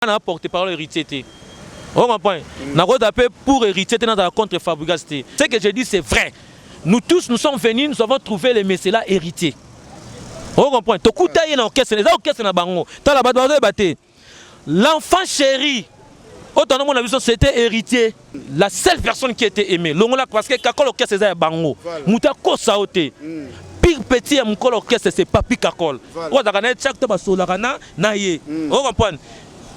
Na porte parole héritier te. O comprendre? Nakota pe pour héritier te, nazala contre Fabregas te. Ce que je dis, c'est vrai. Nous tous, nous sommes venus, nous avons trouvé les messieurs là héritiers. O comprendre? Tokuta ye na orchestre, eza orchestre na bango. Tala bato bazoyeba te. L'enfant chéri oyo tonomona biso, c'était héritier, la seule personne qui était aimée. Longola, parce que Kakol, orchestre eza ya bango. Moto akosa yo te. Pire petit ya mokolo orchestre, c'est Papi Kakol. Oyo azalaka na ye chaque temps, basololaka na ye. O comprendre?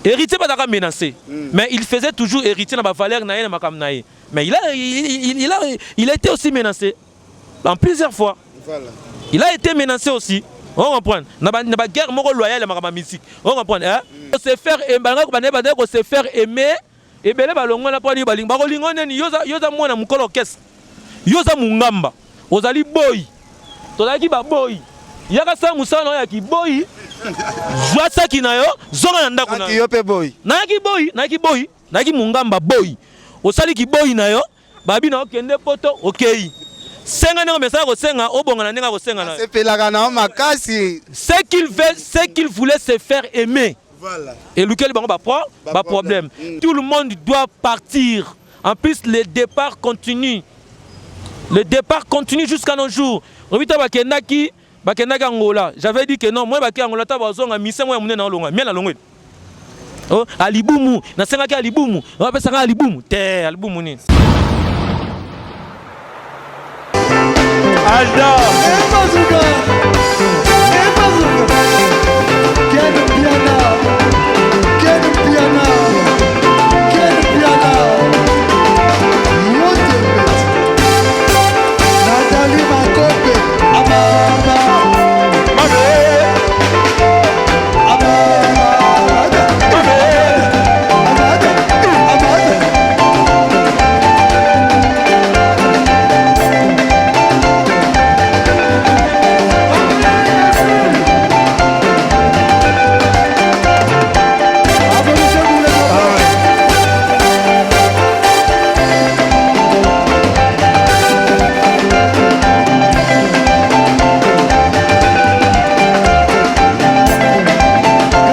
Héritier bazalaka menacé, mais il faisait toujours héritier na bavaleur na ye, na makambo na ye. Mais il a, il, il, il a, il a été aussi menacé en plusieurs fois. Il a été menacé aussi. On comprend na baguerre moko loyale ya makambo ya musique. On comprend, hein? Se faire, balingaka bandeko ko se faire aimer. Ebele balongwana mpo nini? Balingi bakolinga nini? Yo oza mwana mokolo orchestre, yo oza mongamba, ozali boyi, tozalaki baboyi. Yaka sala mosala na yo ya kiboyi, zwa saki na yo, zonga na ndako na yo. Mpe boyi. Nayaki boyi, nayaki boyi, nayaki mongamba boyi. Osali kiboyi na yo, babi na okende poto, okei senga ndenge mesala kosenga, obonga na ndenge akosenga na yo. Asepelaka na yo makasi. Ce qu'il veut, ce qu'il voulait se faire aimer. Elukeli bango baproblème. Tout le monde doit partir. En plus, le départ continue, le départ continue jusqu'à nos jours. Obi to bakendaki Angola, j'avais dit que non, moi bake Angola, ta bazonga mise mo ya monene, olonga mie na longwe. Oh, alibumu nasengaki, alibumu bapesanga alibumu te, alibumu nini? Alda. Bazooka! Bazooka! Ken Piana! Ken Piana! Ken Piana! Yote Nathalie Makope! Amama! Amama! Amada! Amada! Applaudissez pour les copains.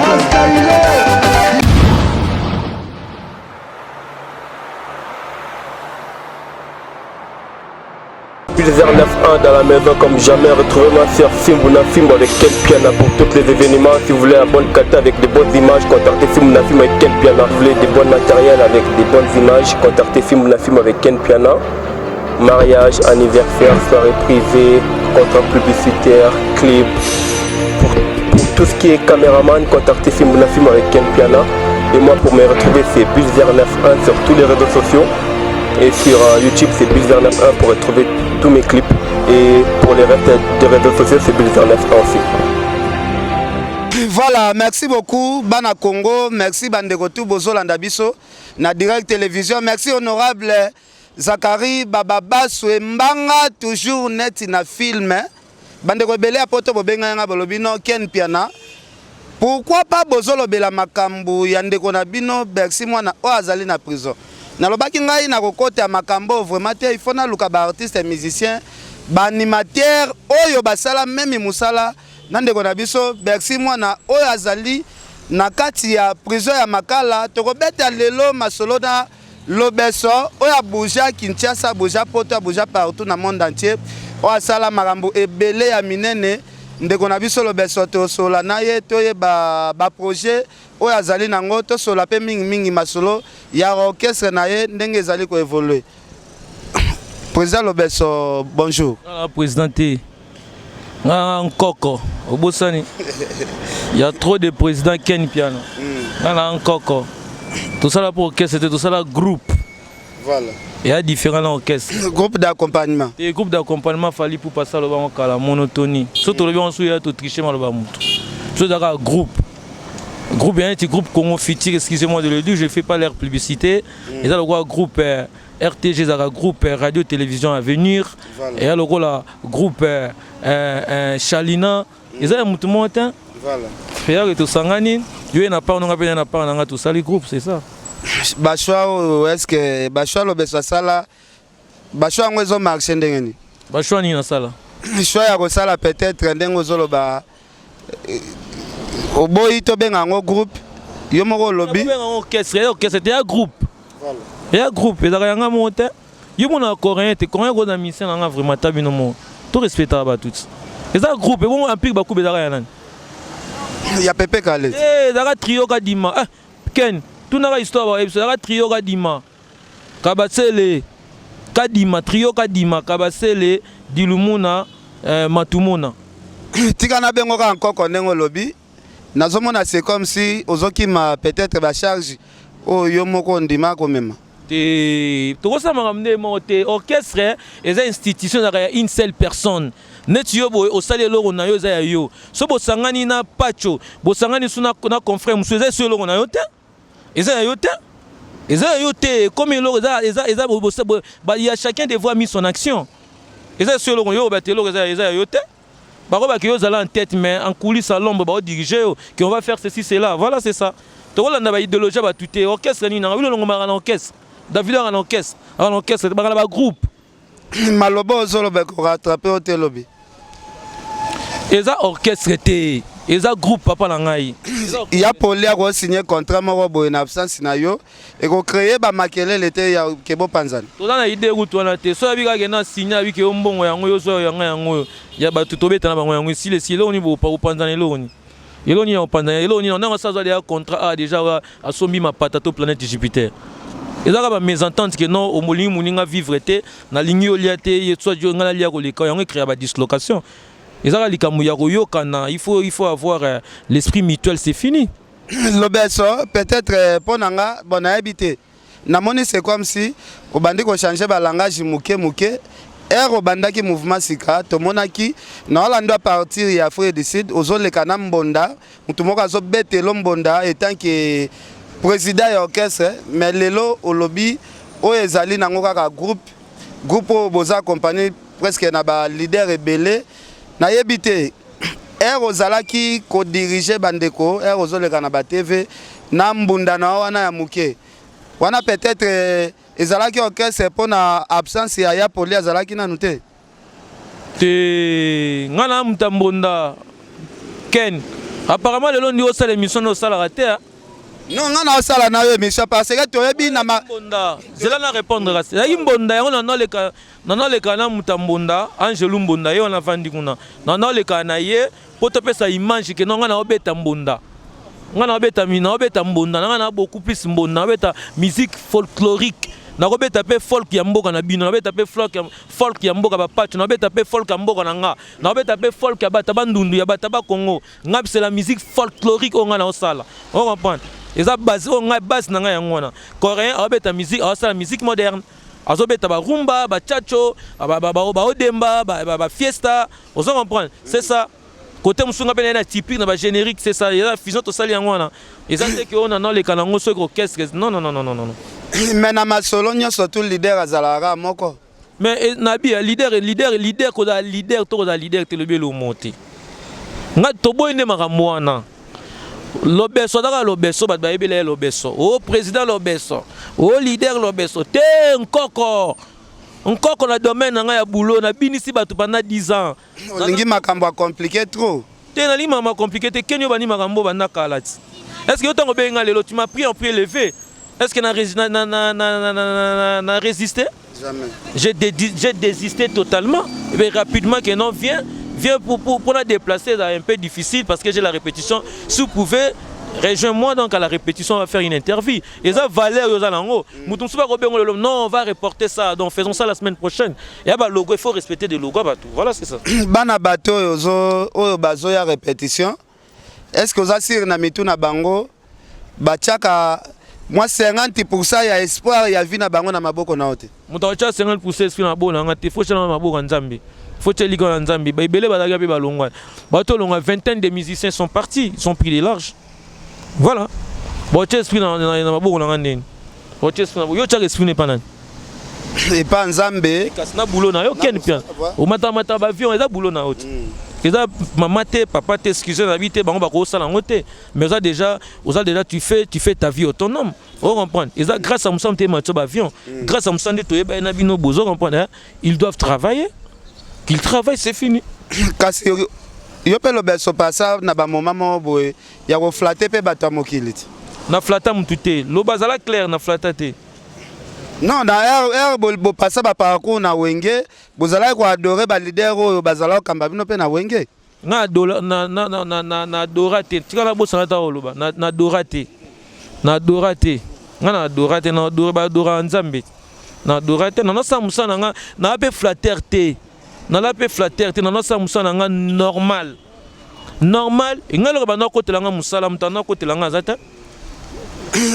Castaïlo. Pulsar 9-1 dans la maison comme jamais. Retrouvez-moi sur Fimbu na Fimbu avec Ken Piana pour tous les événements. Si vous voulez la bonne qualité avec de bonnes images, contactez Fimbu na Fimbu avec Ken Piana. Si vous voulez des bons matériels avec des bonnes images, contactez Fimbu na Fimbu avec Ken Piana. Mariage, anniversaire, soirée privée, contrat publicitaire, clip. Pour tout ce qui est caméraman, contactez Fimbu na Fimbu avec Ken Piana. Et moi, pour me retrouver, c'est Bulzer 91 sur tous les réseaux sociaux. Et sur YouTube, c'est Bulzer 91 pour retrouver tous mes clips. Et pour les restes des réseaux sociaux, c'est Bulzer 91 aussi. Voilà, merci beaucoup bana Congo, merci bandeko tout bozolanda biso na Direct Télévision, merci honorable Zakari Bababasu Mbanga, toujours net na film. Bandeko ebele ya poto bobenga nga, bolobi no Ken Piana. Pourquoi pas bozolobela makambo ya ndeko na bino Bercy Mwana oyo azali na prison? Nalobaki ngai na kokota makambo vraiment te, il faut naluka baartiste musicien, baanimateur oyo basala meme mosala na ndeko na biso Bercy Mwana oyo azali na kati ya prison ya Makala. Tokobeta lelo masolo na Lobeso oyo abuja Kinshasa, abuja poto, abuja partout na monde entier, oyo asala makambo ebele ya minene. Ndeko na biso Lobeso, tosola na ye, toyeba baprojet oyo azali nango, tosola mpe mingimingi masolo ya orchestre na ye ndenge ezali koévoluer. Président Lobeso, bonjour. Nga président te, nga nkoko. Obosani, ya trop de président Ken Piano. Nga na nkoko. Tosala mpo orchestre te, tosala groupe. Eya différent na orchestre. Groupe d'accompagnement. Te, groupe d'accompagnement, Fally Ipupa asala bango kala monotonie. So tolobi yango, so ya totriche maloba motu. So ezalaka groupe, groupe ya neti groupe Congo Futur, excusez-moi de le dire, je fais pas leur publicité. Eza lokola groupe RTG, ezalaka groupe Radio Télévision Avenir. Eya lokola groupe Chalina, eza ya motu moko te. Feyake tosangani, yo ye na part nonga mpe na part nanga, tosali groupe, c'est ça. Bachoix oyo, est ce que bachoix Lobeso asala, bachoix yango ezomarche ndenge nini? Bachoix nini nasala? Choix ya kosala peut-être ndenge ozoloba, oboyi tobenga yango groupe. Yo moko olobi. Obenga orchestre, eza orchestre te, ya groupe. Ya groupe ezalaka yanga moko te. Yo mona coréen te, coréen koza musicien nanga vraiment ta bino moko. To respectaka bato ti. Eza groupe, ebongo Empire Bakuba ezalaka ya nani? Ya Pepe Kale. Eh, ezalaka trio Kadima. Ah, Ken, tunaka histoire ba biso, ezalaka trio Kadima. Kabasele, Kadima, trio Kadima, Kabasele, Dilumuna, Matumona. Tika na bengo kaka nkoko ndenge olobi. Nazomona c'est comme si ozokima peut-être ba charge oyo yo moko ondima komema. Te, tokosala makambo nde moko te. Orchestre eza institution, ezalaka ya une seule personne. Neti yo boye osali eloko na yo, eza ya yo. So bosangani na Pacho, bosangani su na confrère mosusu, eza esu eloko na yo te, eza ya yo te, eza ya yo te. Ekomi eloko eza ya chacun devoir mis son action. Eza esu eloko yo obata, eloko eza ya yo te. Bakobaki yo ozala en tête, mais en coulisse, à l'ombre, baodirige yo qu'on va faire ceci, cela. Voilà, c'est ça. Tokolanda baidéologie ya bato te. Orchestre nini nanga bino longomaka na orchestre? David aka na orchestre, aka na orchestre, baka na bagroupe. Maloba ozoloba ekorattrape yo te lobi. Eza orchestre te, eza groupe, papa na ngai. Ya Poli akosigne contrat moko boye na absence na yo, ekocreye bamakelele te ya ke bopanzana. Toza na idée kutu wana te. So yabi kaka na signe, abi ke yo mbongo yango yo zwa, yango yango oyo ya bato tobeta na bango, yango esili, esili. Eloko nini bopanzana? Eloko nini, eloko nini ya kopanzana? Eloko nini? Ndenge asala déjà contrat, a déjà asombi mapata to planète Jupiter. Eza kaka bamésentente ke non, omolingi moninga vivre te, nalingi olia te, ye soit yo ngai nalia koleka. Yango ecréa badislocation. Eza kaka likambo ya koyokana. Il faut avoir l'esprit mutuel, c'est fini. Lobeso, peut-être mpo na nga, bon, nayebi te, namoni c'est comme si obandi kochange balangage moke moke. Ere obandaki mouvement sika, tomonaki na olanda partir ya Afrique du Sud, ozoleka na mbonda, motu moko azobetelo mbonda etant que président ya orchestre. Mais lelo olobi oyo ezali nango kaka groupe, groupe oyo boza accompagné presque na baleader ebele. Nayebi te, ere ozalaki kodirige bandeko, ere ozoleka na batv na mbunda na wana ya moke wana, peut-être ezalaki orchestre mpo na absence ya Poli, azalaki nanu te. Te, ngai na muta mbonda. Ken, apparemment lelo ndi osala émission nde osalaka te, ah. Non, ngai na osala na yo émission parce que toyebi na ma Mbonda, zela na répondre. Kasi ezalaki mbonda yango nanoleka, nanoleka na muta mbonda, Angelu Mbonda, ye wana avandi kuna. Nanoleka na ye mpo topesa image ke no, ngai naobeta mbonda, ngai naobeta, naobeta mbonda na ngai na beaucoup plus mbonda. Naobeta musique folklorique, nakobeta mpe folk ya mboka na bino, nabeta mpe folk ya mboka bapacho, nabeta mpe folk ya mboka na nga, nakobeta mpe folk ya bato Bandundu, ya bato Bakongo. Ngai, c'est la musique folklorique oyo ngai naosala, ocomprendre? Eza base oyo ngai, base na ngai yango wana. Coréen aobeta musique, aosala musique moderne, azobeta barumba, bachacho, baodemba, bafiesta, ozo comprendre? C'est ça. Côté mosusu nga mpe naye na typique na bagénérique. C'est ça, eza fusion tosali yango wana. Eza te ke oyo na noleka nango soki orchestre, non, non, non, non, non, non. Mais na masolo nyonso tu, leader azalaka kaka moko. Mais nabi ya leader, leader, leader, kozala leader to kozala leader te, lobi elomo te. Nga toboyi nde makambo wana. Lobeso azaka lobeso, bato bayebela ye lobeso, o président lobeso, o leader lobeso te. Nkoko, nkoko na domaine na ngai ya boulot, nabinisi bato pendant 10 ans. Olingi makambo ya compliqué trop. Te, nalingi makambo ya compliqué te. Keni oyo bandi makambo banda kala ti. Est ce que yo, ntango obengi nga lelo, tu m'as pris en prix élevé, est ce que na résisté? Jamais. J'ai désisté totalement et rapidement que non, viens, viens pour la déplacer, c'est un peu difficile parce que j'ai la répétition. Si vous pouvez, rejoins-moi donc à la répétition, on va faire une interview. Et ça, valeur, yo nango. Mutu mosusu akobenga lelo, non, on va reporter ça, donc faisons ça la semaine prochaine. Et bah logo, il faut respecter des logos, bah tout. Voilà, c'est ça. Bana bato oyo oyo bazoya répétition, est ce que oza sûr na mitu na bango batiaka mwa 50 ya espoir ya vie na bango na maboko na yo te? Moto akotia 50 esprit na maboko na nga te. Faut tia na maboko ya Nzambe, faut tia elika na Nzambe. Baebele bazalaki mpe balongwa, bato olongwa, vingtaine de musiciens sont partis, ils sont pris des larges. Voilà, baotia esprit na maboko na nga ndeni? Baotia esprit na yo, tiaka esprit na epa nani? Epa Nzambe. Kasi na boulot na yo, ken pia omatamata baavion, eza boulot na yo te, eza mama te, papa te, excuse na bi te, bango bakosala yango te. Mais oza déjà, oza déjà, tu fais ta vie autonome, o comprendre? Eza grâce à mosala te matio baavion, grâce à mosala nde toyeba ye na bino, bozo comprendre, hein? Ils doivent travailler, qu'ils travaillent, c'est fini. Kasi yo mpe lobeso pasa na bamoma moko boye ya koflatter mpe bato ya mokili ti. Na flatta mutu te. Loba zala clair na flatta te. Non, na heure heure bo, bo passa ba parcours na Wenge, bozalaki ko adorer ba leader oyo bazalaki kokamba bino pe na Wenge. Nga adola na na na na na, na adora te. Tika na bosana ta oloba. Na na adora te. Na adora te. Nga na adora te, na adora ba adora Nzambe. Na adora te, na nasala mosala na nga, na pe flatteur te. Na la pe flatteur te, na nasala mosala na nga normal. Normal, nga eloko banda kokotela nga mosala, moto anda kokotela nga aza te.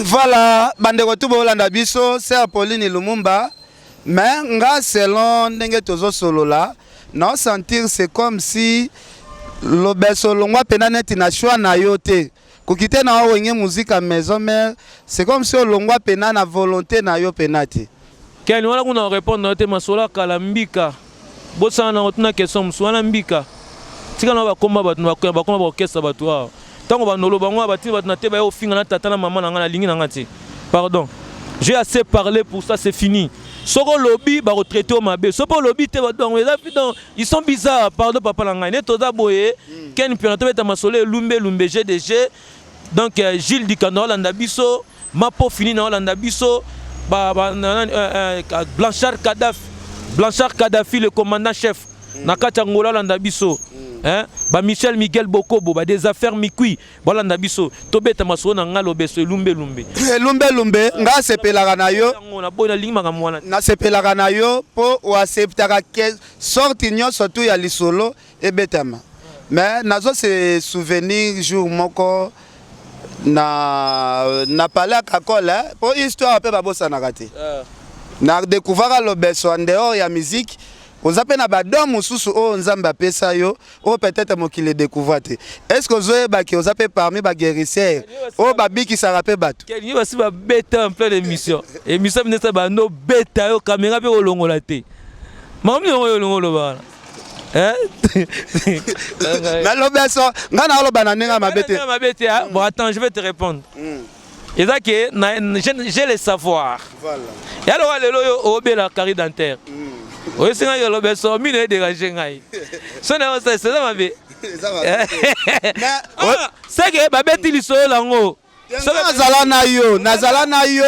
Voilà, bandeko tu bolanda biso, sœur Pauline Lumumba, mais nga selon ndenge tozo solola, na sentir c'est comme si lobeso longwa pena neti na choix na yo te. Kokite na Wenge Musica maison mère, c'est comme si olongwa pena na volonté na yo pena te. Ken wana kuna répondre na yo te masolo ya kala mbika bosana nango tuna question mosusu wana mbika tika na bakoma bato bakoma ba orchestre bato awa ntango bandolo bango awa batindi bato na te baye ofinga na tata na mama na ngai nalingi na ngai te pardon j'ai assez parlé pour ça c'est fini soki olobi bakotraite yo mabe soki mpe olobi te donc eza donc ils sont bizarres pardon papa na ngai nde toza boye ken mpiana tobeta masolo elumbe elumbe gdg donc euh, Gilles Dikando alanda biso Mapo fini na olanda biso ba, ba, na, euh, euh, Blanchard Kadhafi Blanchard Kadhafi le commandant chef mm. na kati ya Angola olanda biso mm. hein? ba Michel Miguel Bokobo ba des affaires mikui balanda biso tobeta masolo na nga lobeso elumbe lumbe elumbe lumbe nga sepelaka na yo na boyi nalingi makambo wana nasepelaka na yo mpo oacceptaka sorte nyonso tu ya lisolo ebetama mais nazo se souvenir jour moko na na palais ya kakol eh, po histoire mpe babosanaka te eh. na découvraka lobeso en dehors ya musique oza mpe na badon mosusu oyo nzambe apesa yo oyo peut-être mokili edécouvra te est ce que ozoyebaki oza mpe parmi baguérisseur oyo babikisaka mpe bato yo basi babeta en pleine émission émission minesa bando beta yo caméra mpe kolongola te makambo yango oyo olingi oloba wana nalobi so ngai naoloba na ndenge ya mabe te mabe te bon attends je vais te répondre mm. eza ke j'ai le savoir ya lokola lelo oyo obela carie dentaire mm. oyesi ngai oloba so mino edérange ngai so na eza mabe seke babeti lisolo yango Nazala na yo, nazala na yo,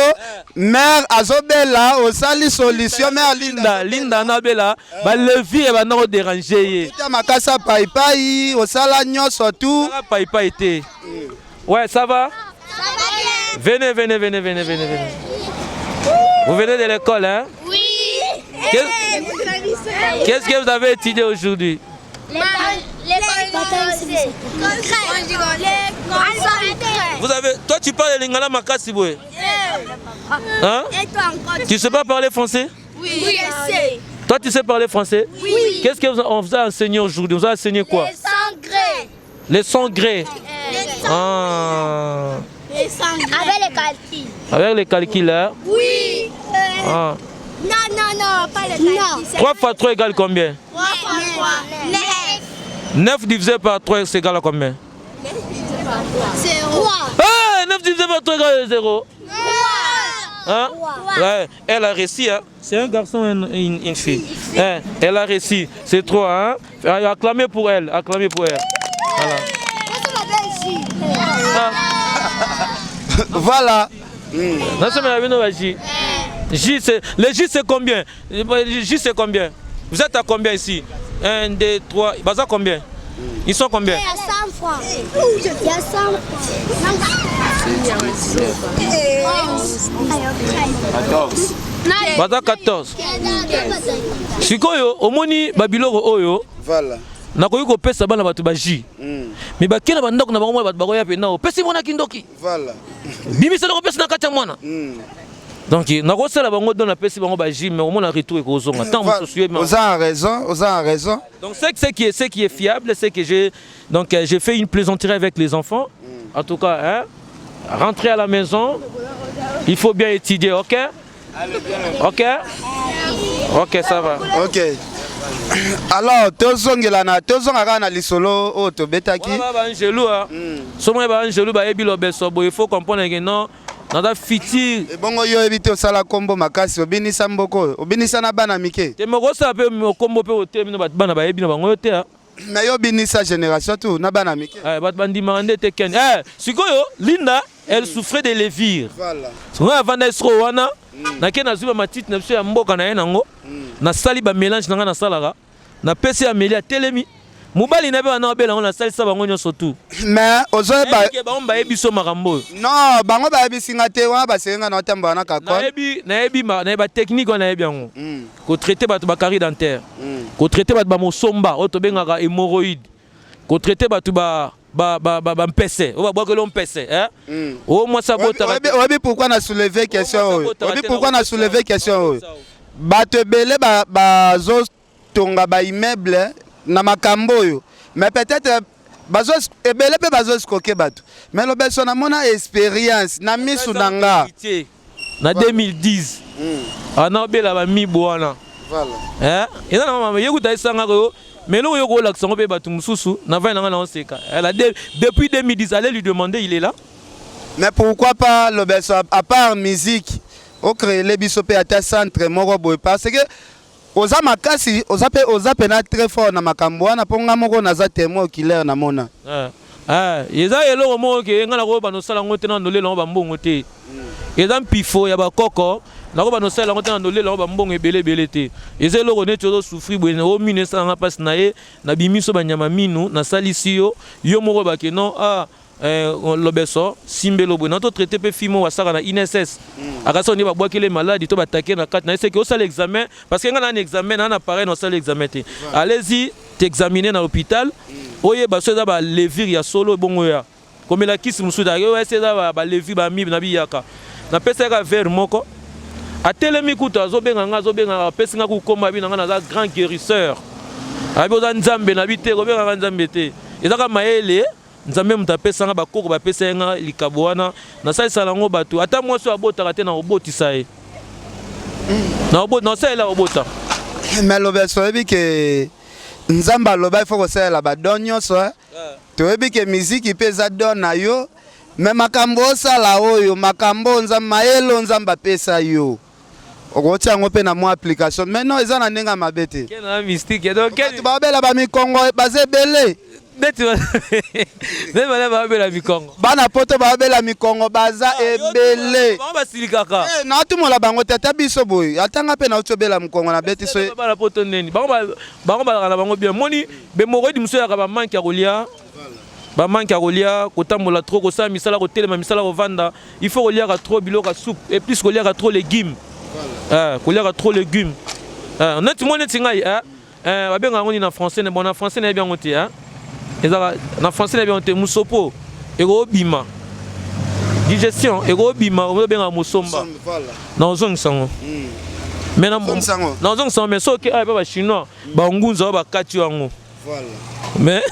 mère azobela, osali solution, mère Linda. Linda nabela, ba levier ba nako déranger ye. Tia makasa pai pai, osala nyonso tout. Pai pai te. Ouais, ça va? Ça va bien. Venez, venez, venez, venez, venez, venez. Vous venez de l'école, hein? Oui. Qu'est-ce que vous avez étudié aujourd'hui? Vous avez, toi tu parles lingala makasi boye. Hein? Tu sais pas parler français? Oui, je sais. Toi tu sais parler français? Oui. Qu'est-ce que on vous a enseigné aujourd'hui? On vous a enseigné quoi? Les sangrés. Les sangrés. Les Ah. Les sangrés. Avec les calculs. Avec les calculs, hein? Oui. Ah. Non, non, non, pas le calcul. 3 fois 3 égale combien? 3 fois 3, 9. 9 divisé par 3, c'est égal à combien? 9 divisé par 3. 0. Ah, 9 divisé par 3 égale à 0. 3. Hein? Ouais, elle a réussi, hein? C'est un garçon et une, une, une fille. Hein? Elle a réussi. C'est 3, hein? Acclamez pour elle, acclamez pour elle. Voilà. Ah. Voilà. Non, c'est ma J. J, c'est le J, c'est combien? J, c'est combien? Vous êtes à combien ici? 1, 2, 3. Baza combien? Ils sont combien? Il y a 100 francs. Il y a 100 francs. 14. Baza 14. Sikoyo omoni babiloko oyo. Voilà. Nakoki kopesa bana bato ba jus. Mais bakei na bandako na bango mwana bato bakoya mpe nao opesi mwana kindoki. Voilà. Bimisa na kopesa na kati ya mwana. Donc nakosala bango don napesi bango ba jus mais omona retour ekozonga ntango mosusu ye. Oza en raison, oza en raison. Donc ce qui est fiable, c'est que j'ai donc j'ai fait une plaisanterie avec les enfants. En tout cas, hein, rentrer à la maison, il faut bien étudier, ok? Ok? Ok, ça va. Ok. Alors, tozongela na tozonga kaka na lisolo oyo tobetaki. Wana ba angelu ah. Somo ba angelu ba yebi lobeso boye, il faut comprendre que non, naza futur. Ebongo yo oyebi te osala kombo makasi obinisa mboko oyo obinisa na bana mike. Te moko osala mpe kombo mpe otelemi na bana bayebi na bango yo te ah. Mais yo binisa génération tout na bana mike. Eh, bato bandimaka nde te ken. Eh, sikoyo Linda, elle souffrait de levure. Voilà. Ngai avanda esiko wana, nake nazwi bamatiti na biso ya mboka na ye nango, nasali bamélange na ngai nasalaka, napesi ameli, atelemi. Mobali na ye mpe bana babela yango, nasalisa bango nyonso tu. Mais ozoyeba Nayebi ke bango bayebi so makambo oyo. Non, bango bayebisi nga te, wana basengi nga na otambola na kakol. Nayebi batechnique wana, nayebi yango. Kotraiter bato bacarie dentaire, kotraiter bato bamosomba oyo tobengaka hémorroïde, kotraiter bato bampese oyo babwakeli mpese, eh? Oyo mwasi abotaka te. Oyebi pourquoi na soulever question Oyo oyo? mwasi abotaka Oyebi te pourquoi na na soulever question oyo? Bato ebele bazotonga baimmeuble na makambo oyo, mais peut-être bazo ebele mpe bazoescroquer bato. Mais Lobeso, namona expérience na misu na nga. Na 2010 ana obela bamibo wana. Voilà. Eh, eza na mama ye kuta esangaka yo, mais eloko yo koolakisa yango mpe bato mosusu na vai na ngai naoseka. Elle a depuis 2010, allez lui demander, il est là. Mais pourquoi pas, Lobeso, à part musique, ocréele biso mpe ata centre moko boye? Parce que oza makasi, oza mpe, oza mpena très fort na makambo wana, mpo nga moko naza témoin oculaire, namona. Eh, eh, eza eloko moko ke ngai nakoyeba nosala yango te na nolela yango bambongo te. Eza mpifo ya bakoko, nakoyeba nosala yango te na nolela yango bambongo ebele ebele te. Eza eloko neti ozosouffrir boye, o mino esalanga mpasi na ye, nabimi so banyama minu, nasalisi yo, yo moko bake non, ah, eh, Lobeso simbelo boye na totraiter mpe fille moko asaka na INSS, akasi nde babwakeli maladi to batake na kati na ye, seke osala examen, parce que ngai na na examen na na appareil na osala examen te. Allez-y t'examiner na l'hôpital, oyeba so eza balevure ya solo, ebongo ya komela kisi mosusu oyo esi eza balevure bamibe na biyaka. Napesaka verre moko, atelemi kutu, azobenga nga, azobenga, apesi nga kukoma abi na nga naza grand guérisseur. Abi oza Nzambe na bi te, kobengaka Nzambe te, ezaka mayele Nzambe moto apesanga, bakoko bapesa ye nga likabo wana, nasalisaka yango bato. Ata mwasi oyo abotaka te, na kobotisa ye, naosalela kobota. Mais Lobeso, oyebi ke Nzambe aloba ifo kosalela badon nyonso, eh? Toyebi ke miziki mpe eza don na yo, mais makambo osala oyo, makambo oyo Nzambe, mayele oyo Nzambe apesa yo, okotia yango mpe na mwa application. Mais non, eza na ndenge ya mabe te. Ken na mystique donc. Bato babela bamikongo baza ebele. Neti bana babela mikongo. Bana Poto babela mikongo baza ebele. Bango basilikaka. Eh, naatumola bango te, ata biso boye, atanga mpe nauti obela mokongo na beti so. Bana Poto neni bango bango balaka na bango bien. Moni bemoroïde mosusu eyaka bamanque ya kolia, bamanque ya kolia, kotambola trop, kosala misala kotelema, misala kovanda. Il faut koliaka trop biloko ya soupe et plus koliaka trop légume, eh, koliaka trop légume. Eh, neti mo neti ngai, eh, eh, babengaka yango nini na français? Bon, na français nayebi yango te, eh. Ezaka na français nayebi yango te. Mosopo ekobima, digestion ekobima, obengaka mosomba. Na ozongisa yango, mais na ozongisa yango, mais soki awa epa bachinois bangunza oyo bakati yango, mais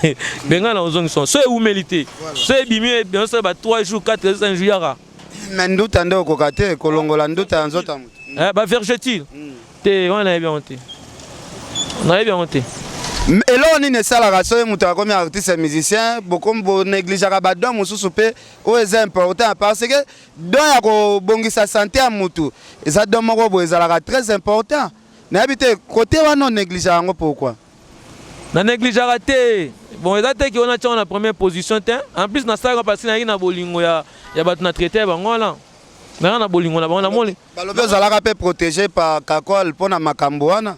benga na ozongisa so ewumeli te, so ebimi osala ba 3 jours, 4, 5 jours, yaka. Mais nduta nde okoka te kolongola nduta ya nzoto ya moto? Bavergetire te wana, nayebi yango te, nayebi yango te. Eloko nini esalaka soki moto akomi artiste musicien, bokomi bonégligeaka badon mosusu mpe oyo eza important? Parce que don ya kobongisa santé ya motu eza don moko boye ezalaka très important. Nayebi te, côté wana onégligeaka yango pourquoi? Na négligeaka te. Bon, eza te ke wana tiango na première position te. En plus nasalaka parce nayaki na bolingo ya bato na traité bango wana, nanga na bolingo na bango namoni. Balobi ozalaka mpe protégé par Kakol mpo na makambo wana.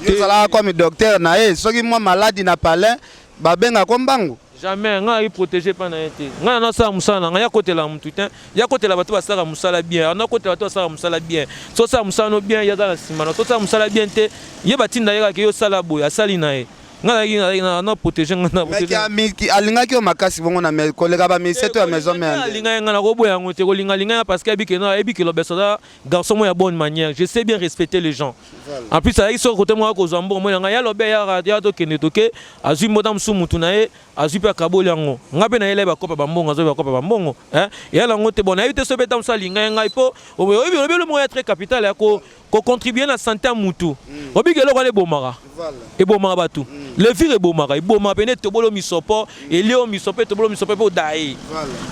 Yo ozalaka comme docteur na ye, soki mwa maladi na palin, babengako mbangu. Jamais ngai ayi protégé mpa na ye te. Ngai nasala mosala na ngai, ya kotela motu te, ya kotela bato basalaka mosala bien, nakotela bato basalaka mosala bien. So osala mosala no bien, ye aza na nsima na. So osala mosala bien te, ye batinda ye kaka, ye osala boye, asali na ye. Ngai nazalaki na protégé ngai na. Mais alingaki yo makasi bongo na koleka bamusicien to ya Maison Mère? Alingaki ngai, nakoboya yango te. Kolinga alingai parce que ayebi ke no, ayebi ke Lobeso aza garçon moko ya bonne manière, je sais bien respecter les gens. En plus azalaki soki kote moko akozwa mbongo moi na ngai ya lobe yaka ya tokende toke, azwi mbota mosusu mutu na ye, azwi mpe akaboli yango. Ngai mpe nayela ye bakopa bambongo, azwi bakopa bambongo eyala yango te. Bon, nayebi te soki mpe ta mosusu alingai ngai, mpo oyebi olobi elo moko ya très capital ya kocontribuer na santé ya mutu. Obiki eloko wana ebomaka, ebomaka bato, levure ebomaka, ebomaka pene, etobolo misopo, elio misopo, etobolo misopo mpe odaye.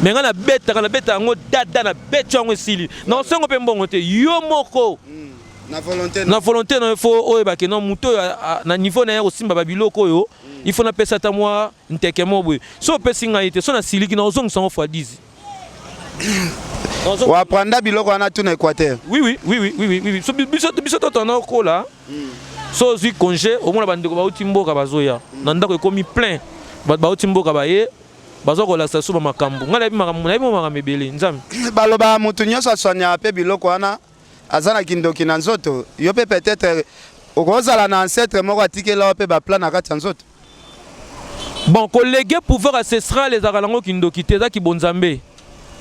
Mais ngai nabetaka, nabeta yango dada, nabeti yango esili, na osengo mpe mbongo te, yo moko na volonté. Na volonté na yo, fo oyebake no motu oyo na niveau na ye kosimba babiloko oyo. Il faut napesa ata mwa nteke moko boye. So opesi ngai te, so nasiliki na ozongisa yango fois 10. Oapprendre biloko wana tu na Équateur? Oui. So, biso to tona okola, so ozwi congé, omona bandeko bauti mboka bazoya na ndako, ekomi plein. Bato bauti mboka baye, bazwa kolakisa so bamakambo. Ngai nayebi makambo, nayebi mo makambo ebele, Nzambe. Balobaka motu nyonso aswaniaka mpe biloko wana aza na kindoki na nzoto. Yo mpe peut-être okozala na ancêtre moko atikela yo mpe baplan na kati ya nzoto. Bon, koléguer pouvoir ancestral ezalaka nango kindoki te, eza kibonzambe.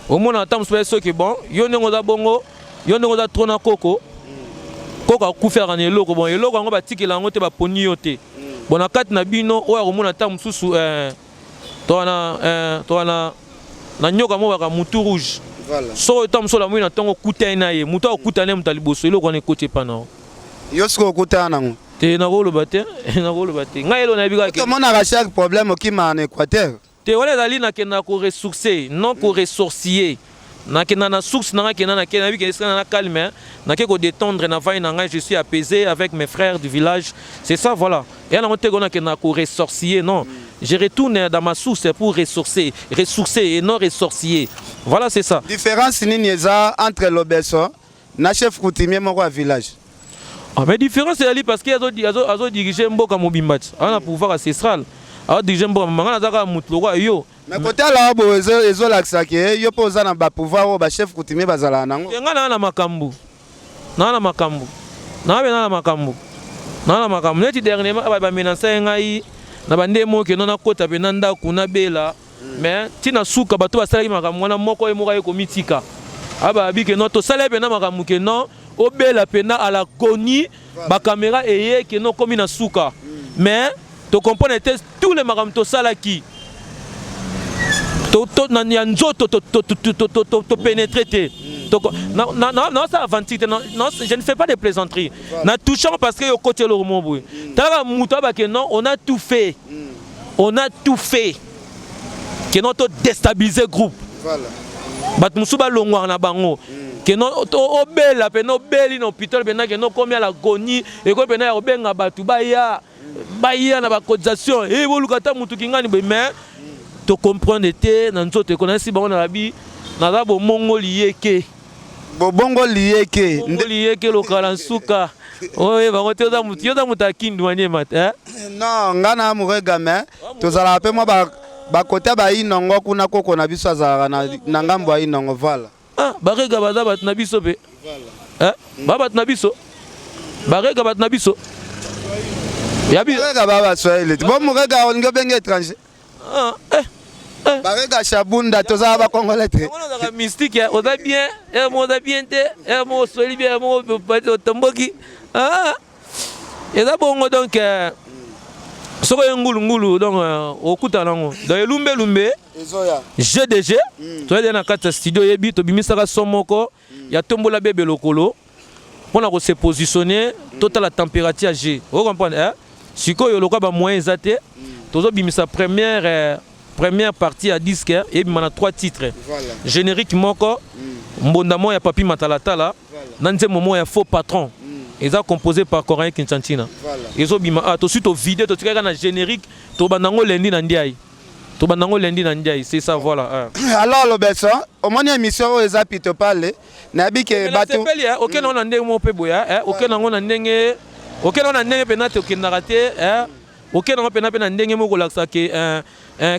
Omona ata mosusu baye, soki bon, yo ndenge oza bongo, yo ndenge oza trop na koko, koko akufelaka na eloko. Bon, eloko yango batikela yango te, baponi yo te. Bon, na kati na bino oyo akomona ata mosusu to wana na nyoka moko baka mutu rouge. Soki ota mosusu olamoi na ntongo, okutani na ye, motu akokutana ye moto ya liboso, eloko wana ekoti epa na yo. Yo sikoyo okutana nango? Te, nakoloba te, nakoloba te. Ngai elo nayebi kaka. Tomonaka chaque problème okimaka na Équateur. Te, wana ezali nakenda koressourcer, non koressorcier. Nakenda na source na ngai, kenda nake, nayebi ke esika na calme, nake kodétendre na vai na ngai, je suis apaisé avec mes frères du village, c'est ça, voilà. Eya nango te ko nakenda koressorcier, non. Je retourne dans ma source pour ressourcer, ressourcer et non ressorcier, voilà, c'est ça. Différence nini eza entre Lobeso na chef coutumier moko ya village? Ah, mais différence ezali parce que azodirige mboka mobimba ti aza na pouvoir ancestral, azodirige mboka mobimba. Ngai naza kaka motu lokola yo. Mais kotala boye, ezolakisa ke yo mpe oza na bapouvoir oyo bachef coutumier bazalaka nango. Ngai naa na makambo, naa na makambo, naa mpe naa na makambo, naa na makambo. Neti dernièrement bamenacer ye ngai na bande moko keno nakota mpe na ndako nabela, mais ntina suka bato basalaki makambo wana, moko ye moko aye komitika, ababi ke non, tosala ye mpena makambo ke non, obela mpena à l'agonie, bacaméra eye ke non, komi na suka. Mais tocomprendre te, tous les makambo tosalaki ya nzoto, topénétre te. Naosala aventure te, je ne fais pas de plaisanterie na touchant, parce que yo okoti eloko moko boye, talaka moto abake non, on a tout fait, on a tout fait ke non, todéstabiliser groupe, bato mosusu balongwaka na bango, ke non, obela mpena, obeli na hôpital mpena, ke non, okomi à l'agonie, ekomi mpena ya kobenga bato baya, baya na bacotisation e boluka ata motu kingani boye. Mais tocomprendre te, na nzoto ekonasi bango na babi naza bomongo liyeke. Bobongo liyeke. Bongo liyeke lokala nsuka oyo bango te. Oza motu, yo oza moto akindu maniema te? Non, nga na amurega, mais tozalaka mpe mwa bakota bainongo kuna. Koko na biso azalaka na ngambo ya Inongo, voilà. Ah, barega baza bato na biso mpe, ba bato na biso, barega bato na biso. Barega ba Baswahili te. Bo murega olingi obenge étranger? Ah, eh. Barega Shabunda, tozala bacongolais te. Ozalaka mystique, oza bien ere moko, oza bien te ere moko, osoli bien ere moko, otomboki. Eza bongo. Donc soki oye ngulungulu, donc okutana nango. Donc elumbelumbe GDG, toza na kati ya studio, oyebi, tobimisaka son moko ya tombola bebe lokolo mpona kose positionner, totala température ya g, ocomprendre, eh? Sikoyo lokola bamoyen eza te, tozobimisa première partie ya disque, ebima na trois titres: générique moko, mbonda moko ya Papi Matalatala, na nzembo moko ya Faux Patron, eza composé par Coran Kinchantina. Ezobima ah, tosi tovide, totikaka na générique, tobanda yango lundi na Ndiaye, tobanda yango lundi na Ndiaye, c'est ça, voilà. Alors Lobeso, omoni émission oyo eza pito pale, nayebi ke bato Nasepeli. Okende yango na ndenge moko mpe boye, okende yango na ndenge, okende yango na ndenge mpena te, okendaka te, okende yango mpena mpe na ndenge moko kolakisa ke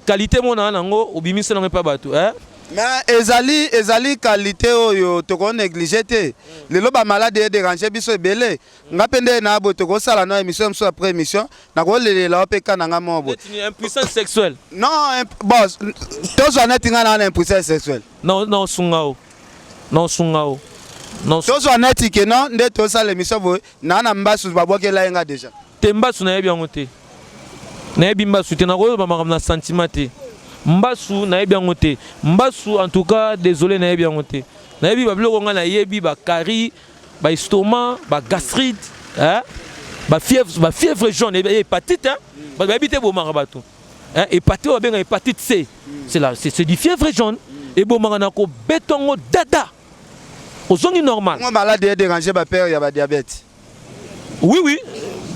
qualité moko na yango obimisi nango epa bato. Mais ezali qualité oyo tokonéglige te. Lelo bamalade edérange biso ebele. Nga mpe nde na boye, tokosala na émission mosusu, après émission nakolelela o mpe ka na nga moko boye. Impuissance sexuelle? Non, bon, tozwa neti nga na impuissance sexuelle. Na osunga o, na osunga o. Tozwa neti ke non, nde tosala émission boye, naa na mbasu babwakela ye nga déjà. Te, mbasu nayebi yango te, nayebi mbasu te, nakoyoba makambo na sentiment te. Mbasu nayebi yango te, mbasu, en tout cas désolé, nayebi yango te. Nayebi babiloko ngai nayebi: bacarie, baestomac, bagastrite, bafièvre, bafièvre jaune, hépatite. Bato bayebi te, ebomaka bato. Hépatite oyo babenga hépatite C, c'est la c'est du fièvre jaune, ebomaka na kobeta yango dada, ozongi normal. Malade edérange bapère ya badiabète. Oui,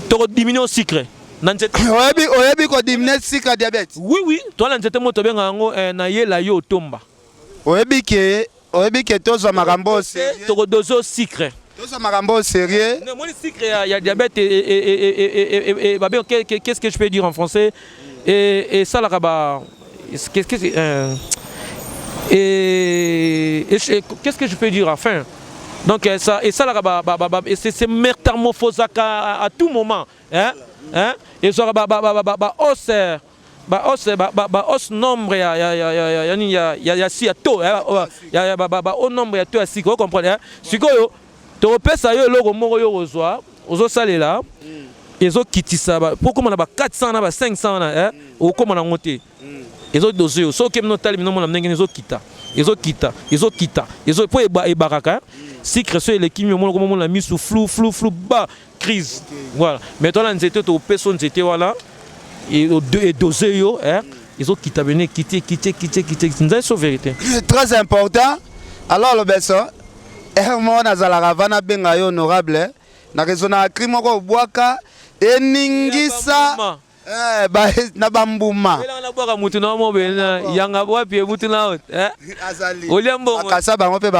tokodiminue sucre. Na nzete. Oyebi, oyebi kodiminuer sucre ya diabète? Oui, toza na nzete moko tobenga yango nayela yo otomba. Oyebi ke tozwa makambo oyo sérieux. Tokodose yo sucre. Tozwa makambo oyo sérieux. Non, moni sucre ya diabète et babe, qu'est-ce que je peux dire en français? Et esalaka ba qu'est-ce que et qu'est-ce que je peux dire, enfin, donc ça esalaka ba c'est métamorphosaka à tout moment, hein, ezwaka ba os, ba os nombre ya nini, ya si ya to ya ba o nombre ya to ya sika, ocomprendre, hein? Sikoyo tokopesa yo eloko moko, yo kozwa, ozosalela, ezokitisa po okóma na ba 400 na ba 500 wana, okóma nango te. Ezodose yo, soki okemi, otali bino, mona ndenge nini ezokita, ezokita, ezokita, po ebakaka sucre. So eleki mi, omona komomona misu flou, flou, flou, ba crise, voilà. Mais twana nzete, topesa yo nzete wana, edose yo, ezokita bene, ekiti, ekiti, ekiti, ekiti, ekiti. Nzai so vérité. Très important. Alors Lobeso, heure moko nazalaka va nabenga yo honorable, na raisonnaka cri moko obwaka eningisa na bambuma. Nabwaka mutu na mo bena yanga wapi ebutu na olia mbongo. Bakasa bango mpe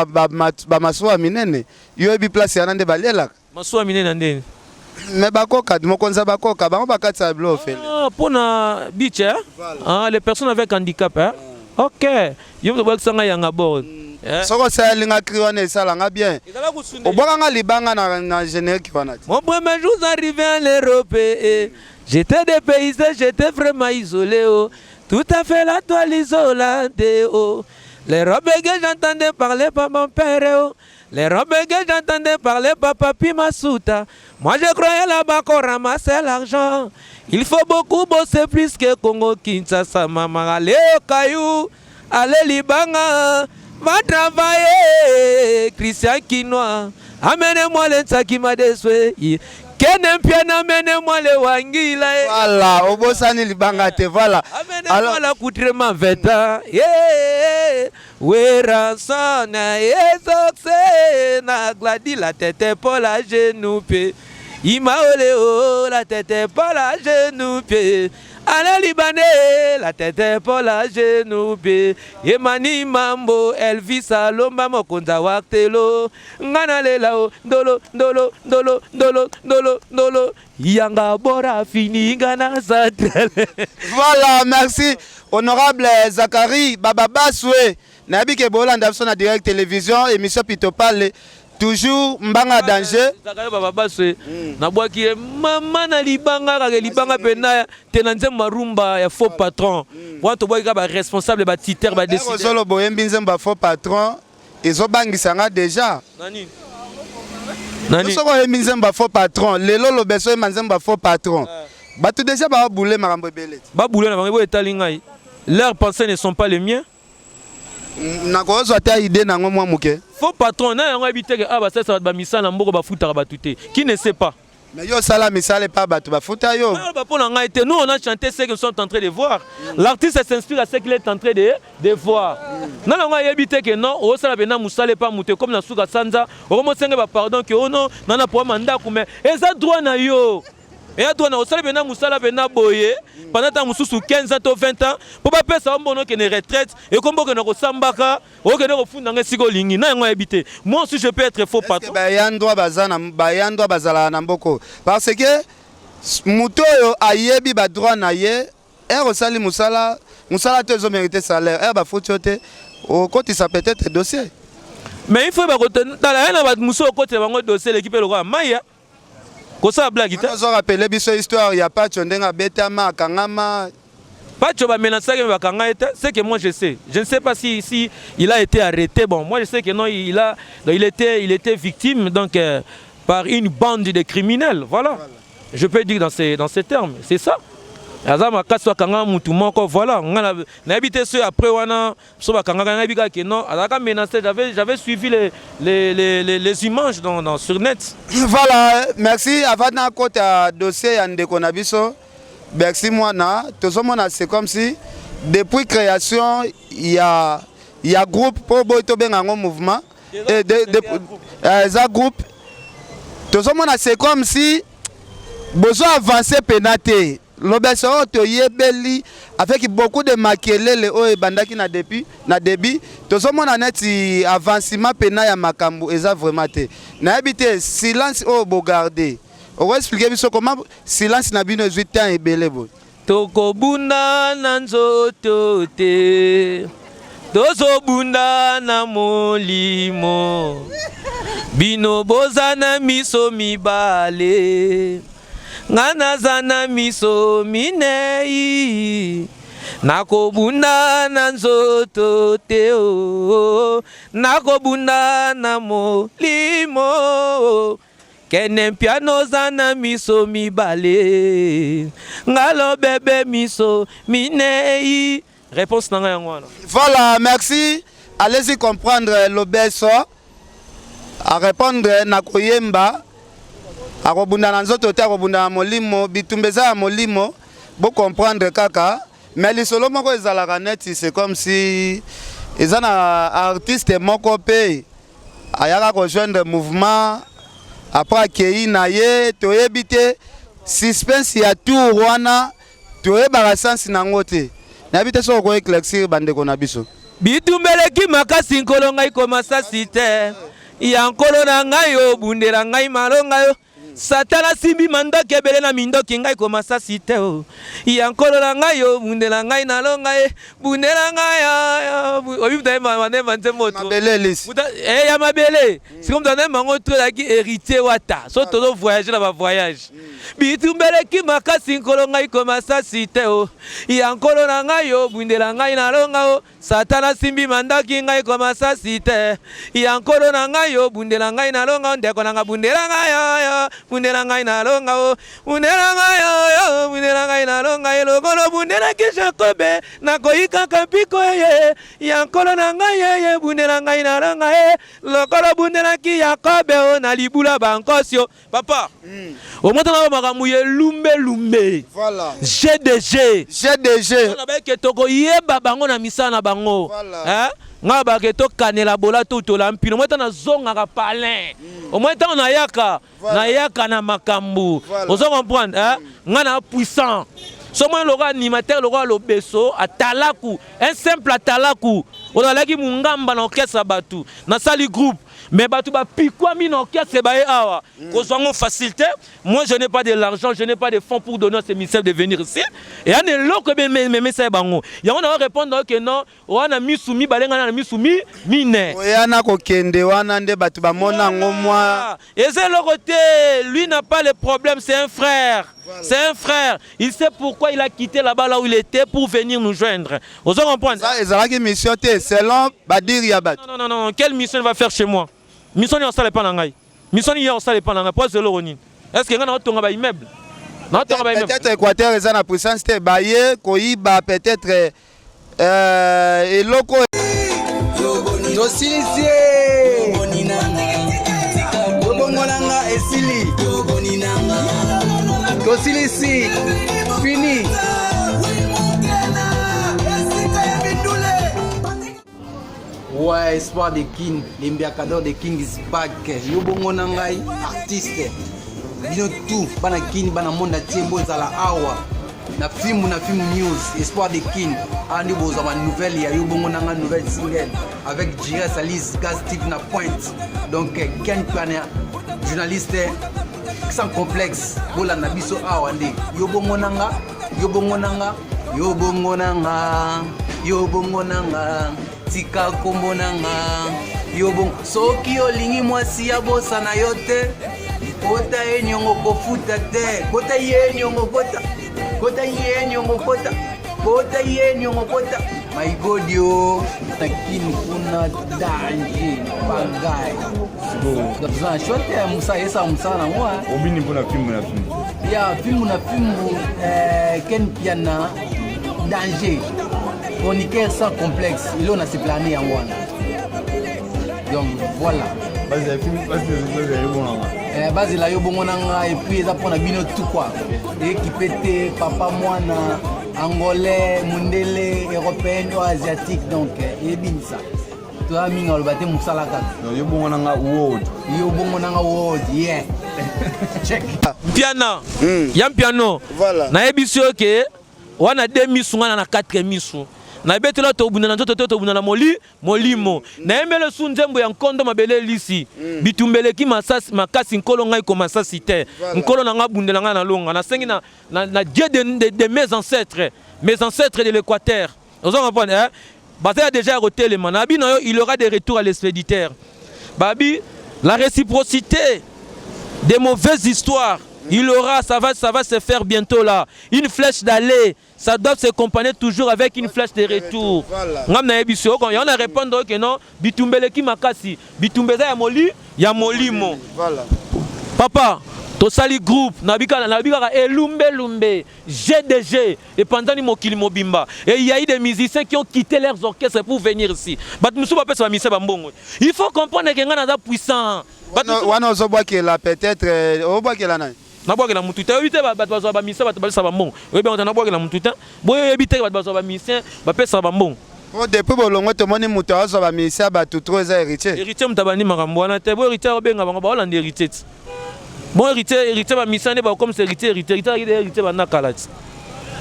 bamasuwa minene, yo oyebi place yana nde balielaka. Masuwa minene na ndeni? Me bakoka, mokonzi ya bakoka, bango bakatisa ya bilo ofele. Ah, mpona beach, eh? Ah, les personnes avec handicap, eh? Ok, yo moto obwakisanga yanga bord, eh? Soki osalinga cri wana, esalanga bien. Obwakanga libanga na générique wana ti. Mon premier jour arrivé en Europe, eh, j'étais dépaysé, j'étais vraiment isolé, oh. Tout à fait la toile isolante, oh. Les robes que j'entendais parler par mon père, oh. Les robes que j'entendais parler par Papi Masuta. Moi, je croyais là-bas qu'on ramassait l'argent. Il faut beaucoup bosser plus que Congo Kinshasa. Maman, allez au caillou, allez Libanga, va travailler. Christian Kinois, amenez-moi le qui m'a déçu. Kene Mpiana, amenez-moi le Wangila. Voilà, obosani libanga te, voilà. Amenez-moi l'accoutrement vêtant. Yeah. Werrason, ezoxe, na Gladi, la tête Paul à genoux pied. Imaole, oh, la tête Paul à genoux pied. Alain Libanais, la tête Paul à genoux pied. Emani Mambo, Elvis Alomba, Mokonza Waktelo. Ngana lela o, ndolo, ndolo, ndolo, ndolo, ndolo, ndolo. Yanga bora fini ngana centrale. Voilà, merci honorable Zacharie Bababaswe. Nayebi ke bolanda biso na direct télévision, émission Pitopale, toujours mbanga danger. Zacharie Bababaswe, nabwaki ye mama na libanga, kaka libanga mpena te na nzembo marumba ya faux patron wana. Tobwaki kaka baresponsable, batiters, badécider. Ozoloba oyembi nzembo ya faux patron, ezobangisa nga déjà. Nani nani? Soki oyembi nzembo ya faux patron lelo, loba eso oyemba nzembo ya faux patron, bato déjà babule makambo ebele ti. Babule na bango, eboyo etali ngai, leurs pensées ne sont pas les miens. Nakozwa te idée nango mwa moke. Faux patron na yango ayebi teke awa basalisa bato bamisala na mboka, bafutaka bato te. Qui ne sait pas? Mais yo osala misala epa bato bafuta yo. Mpo na ngai te. Nous, on a chanté ce que nous sommes en train de voir. L'artiste s'inspire à ce qu'il est en train de voir. Na yango ayebi te ke non, osala mpena mosala epa moto, ekomi na suka sanza, okomosenge bapardon ke ono nana problème ya ndako, mais eza droit na yo, eya droit na osali mpena mosala mpena boye pendant ntango mosusu 15 ans to 20 ans mpo bapesa yo mbono, okende retraite, ekomi okende kosambaka, okende kofunda nga esika olingi. Na yango ayebi te, moi aussi je peux être faux patron. Bayandwa baza na bayandwa, bazalaka na mboko, parce que moto oyo ayebi badroit na ye, heure osali mosala, mosala te ezomérite salaire, heure bafuti yo te, okotisa peut-être dossier. Mais il faut bakotala ye na bato mosusu, okotela bango dossier, eleki mpe lokola mai ya kosala blague te. Ozo rappeler biso histoire ya Pacho, ndenge abetama, akangama. Pacho, bamenaçaki, me bakanga ye te. C'est que moi je sais, je ne sais pas si il a été arrêté. Bon, moi je sais que non, donc, il était victime donc par une bande de criminels, voilà. Je peux dire dans ces termes, c'est ça. Aza makasi, akanga mutu moko, voilà. Nga nayebi te so après wana so bakangaka. Nayebi kaka ke non, azalaka menacé. J'avais suivi les images dans sur net. Voilà, merci. Avant nakota dossier ya ndeko na biso Bercy Mwana, tozomona c'est comme si depuis création ya groupe, mpo boyi tobenga yango mouvement, eza groupe, tozomona c'est comme si Bozo avancer pena te. Lobeso oyo toyebeli avec beaucoup de makelele oyo ebandaki na depuis na début tozomona neti avancement pena ya makambo eza vraiment te. Nayebi te silence oyo bogarde. Oko expliquer biso comment silence na bino ezwi temps ebele boye? Tokobunda na nzoto te, tozobunda na molimo. Bino boza na miso mibale, nga naza na miso minei. Nakobunda na nzoto te, oh, nakobunda na molimo. Kene Mpiana oza na miso mibale, nga lobebe miso minei. Réponse na ngai yango wana. Voilà, merci. Allez-y comprendre Lobeso. A répondre na koyemba. Akobunda na nzoto te, akobunda na molimo. Bitumba eza ya molimo. Bo comprendre kaka. Mais lisolo moko ezalaka neti c'est comme si eza na artiste moko pe ayaka ko joindre mouvement après akeyi na ye toyebi te suspense ya tour wana toyebaka sens na yango te nayebi te soki oko éclaircir bandeko na biso. Bitumba eleki makasi nkolo ngai komasasi te ya nkolo na ngai obundela ngai malonga yo Satana asimbi mandoki ebele na mindoki ngai ko masasi te o ya nkolo na ngai o bundela ngai na longa ye bundela ngai oyebi moto ayemba ayemba nzembo to mabele elisi eh ya mabele sikoyo moto ayemba yango to ezalaki héritier wata so tozo voyager na ba voyage bitumba eleki makasi nkolo ngai ko masasi te o ya nkolo na ngai o bundela ngai na longa o Satana asimbi mandoki ngai ko masasi te ya nkolo na ngai yo bundela ngai na longa o ndeko na nga bundela ngai yo yo bundela ngai na longa o bundela ngai yo yo bundela ngai na longa ye lokolo bundelaki Jakobe nakoyikaka mpiko ye ya nkolo na ngai ye ye bundela ngai na longa ye lokolo bundelaki Yakobe o na libula bankosi o Papa, mm. omota na makambo ya lumbe lumbe. Voilà. GDG. GDG. Na ba ke toko yeba bango na misala na bango. Voilà. Hein? Nga ba ke to kanela bola to tola mpino. Moi tana zonga ka palin. Au moins tant na yaka, Voilà. na yaka na makambo. Voilà. Ozo comprendre hein? Nga na puissant. So moi lokola animateur lokola lobeso atalaku, un simple atalaku. Ozalaki mungamba na orchestre ya batu. Nasali groupe. Mais bato bapikwami na orchestre baye awa kozwa yango facile te. Moi je n'ai pas de l'argent, je n'ai pas de fonds pour donner à ces ministères de venir ici. Eya na eloko ememesa ye bango yango na répondre que non, wana misu mibale ngai na misu mi mine. Oya na kokende wana nde bato bamona yango mwa Eza eloko te, lui n'a pas le problème, c'est un frère. Voilà. C'est un frère. Il sait pourquoi il a quitté là-bas là où il était pour venir nous joindre. Ozo comprendre? Ça ezalaki mission te selon badiri ya bato. Non, non, non, non. Quelle mission il va faire chez moi? Mission ni osala epa na ngai. Mission ni ya osala epa na ngai. Po azela eloko nini? Est-ce que ngai naotonga ba immeuble? Naotonga ba immeuble. Peut-être Équateur eza na puissance te baye koyiba peut-être eloko Tosilisi ye Tobongo na nga esili Tosilisi fini. Ouais, Espoir de King, l'embiakador de King is back. Yo bongo na ngai, artiste. Bino tout, bana Kin, bana monde entier, bozala awa. Na film na film news, Espoir de King. Awa nde bozwa ba nouvelle ya yo bongo na ngai, nouvelle single avec Jires Alice, Gaz Steve na pointe. Donc Ken Plana, journaliste sans complexe, bolanda biso awa nde. Yo bongo na nga, yo bongo na nga, yo bongo na nga, yo bongo na nga, tika kombo na nga, yo bongo. Soki olingi mwasi ya bosana yo te, kota ye niongo kofuta te, kota ye niongo kota, kota ye niongo kota, kota ye niongo kota. My God yo, na Kin kuna danger, bagai. Toza na choix te, mosala esala mosala nango, hein. Obini mpona fimbu na fimbu. Ya fimbu na fimbu, Ken Mpiana danger, chroniqueur sans complexe, eloko na seplane yango wana. Donc voilà. Bazela yo bongo na nga, et puis eza mpona bino tout quoi. Ekipe te papa mwana angolais, mundele, européen ou asiatique, donc eyebinisa. Toza mingi aloba te mosala kaka. Donc, yo bongo na nga world. Yo bongo na nga world, yeah. Mpiana. Ya Mpiano. Voilà. Nayebisi yo ke wana de misu nga na 4 misu. Nabetela tobunda na nzoto te, tobunda na moli molimo. Nayembele su nzembo ya nkondo mabele elisi. Bitumbeleki masasi makasi, nkolo ngai komasasi te. Nkolo na nga bundela ngai na longa. Nasengi na Dieu de mes ancêtres, mes ancêtres de l'Équateur. Ozo comprendre, hein? Baza ya déjà ya kotelema. Na bino yo, il y aura des retours à l'expéditeur. Babi, la réciprocité des mauvaises histoires, il aura, ça va se faire bientôt là. Une flèche d'aller, ça doit s'accompagner toujours avec une flèche de retour. Voilà. Ngam na yebi so, quand on a répondre que non, bitumbeleki makasi, bitumbeza ya moli, ya molimo. Voilà. Papa, tosali groupe, nabika nabika elumbe lumbe, GDG, et pendant mokili mobimba. Et il y a eu des musiciens qui ont quitté leurs orchestres pour venir ici. Bato musu bapesa ba musicien ba mbongo. Il faut comprendre que nga naza puissant. Bato Wana ozobwakela peut-être obwakela nani? Nabwakela mutu te. Oyebi te bato bazwa bamusicien, bato bapesa bambongo. Oyebi yango te? Nabwakela mutu te. Boye oyebi te bato bazwa bamusicien, bapesaka bambongo. Po depuis bolongo, tomoni moto azwa bamusicien bato trop, eza Héritier. Héritier moto abandi makambo wana te. Bo Héritier akobenga bango, baolanda Héritier ti. Bon, Héritier, Héritier, bamusicien nde bakomisa Héritier, Héritier, Héritier azalaki Héritier banda kala ti.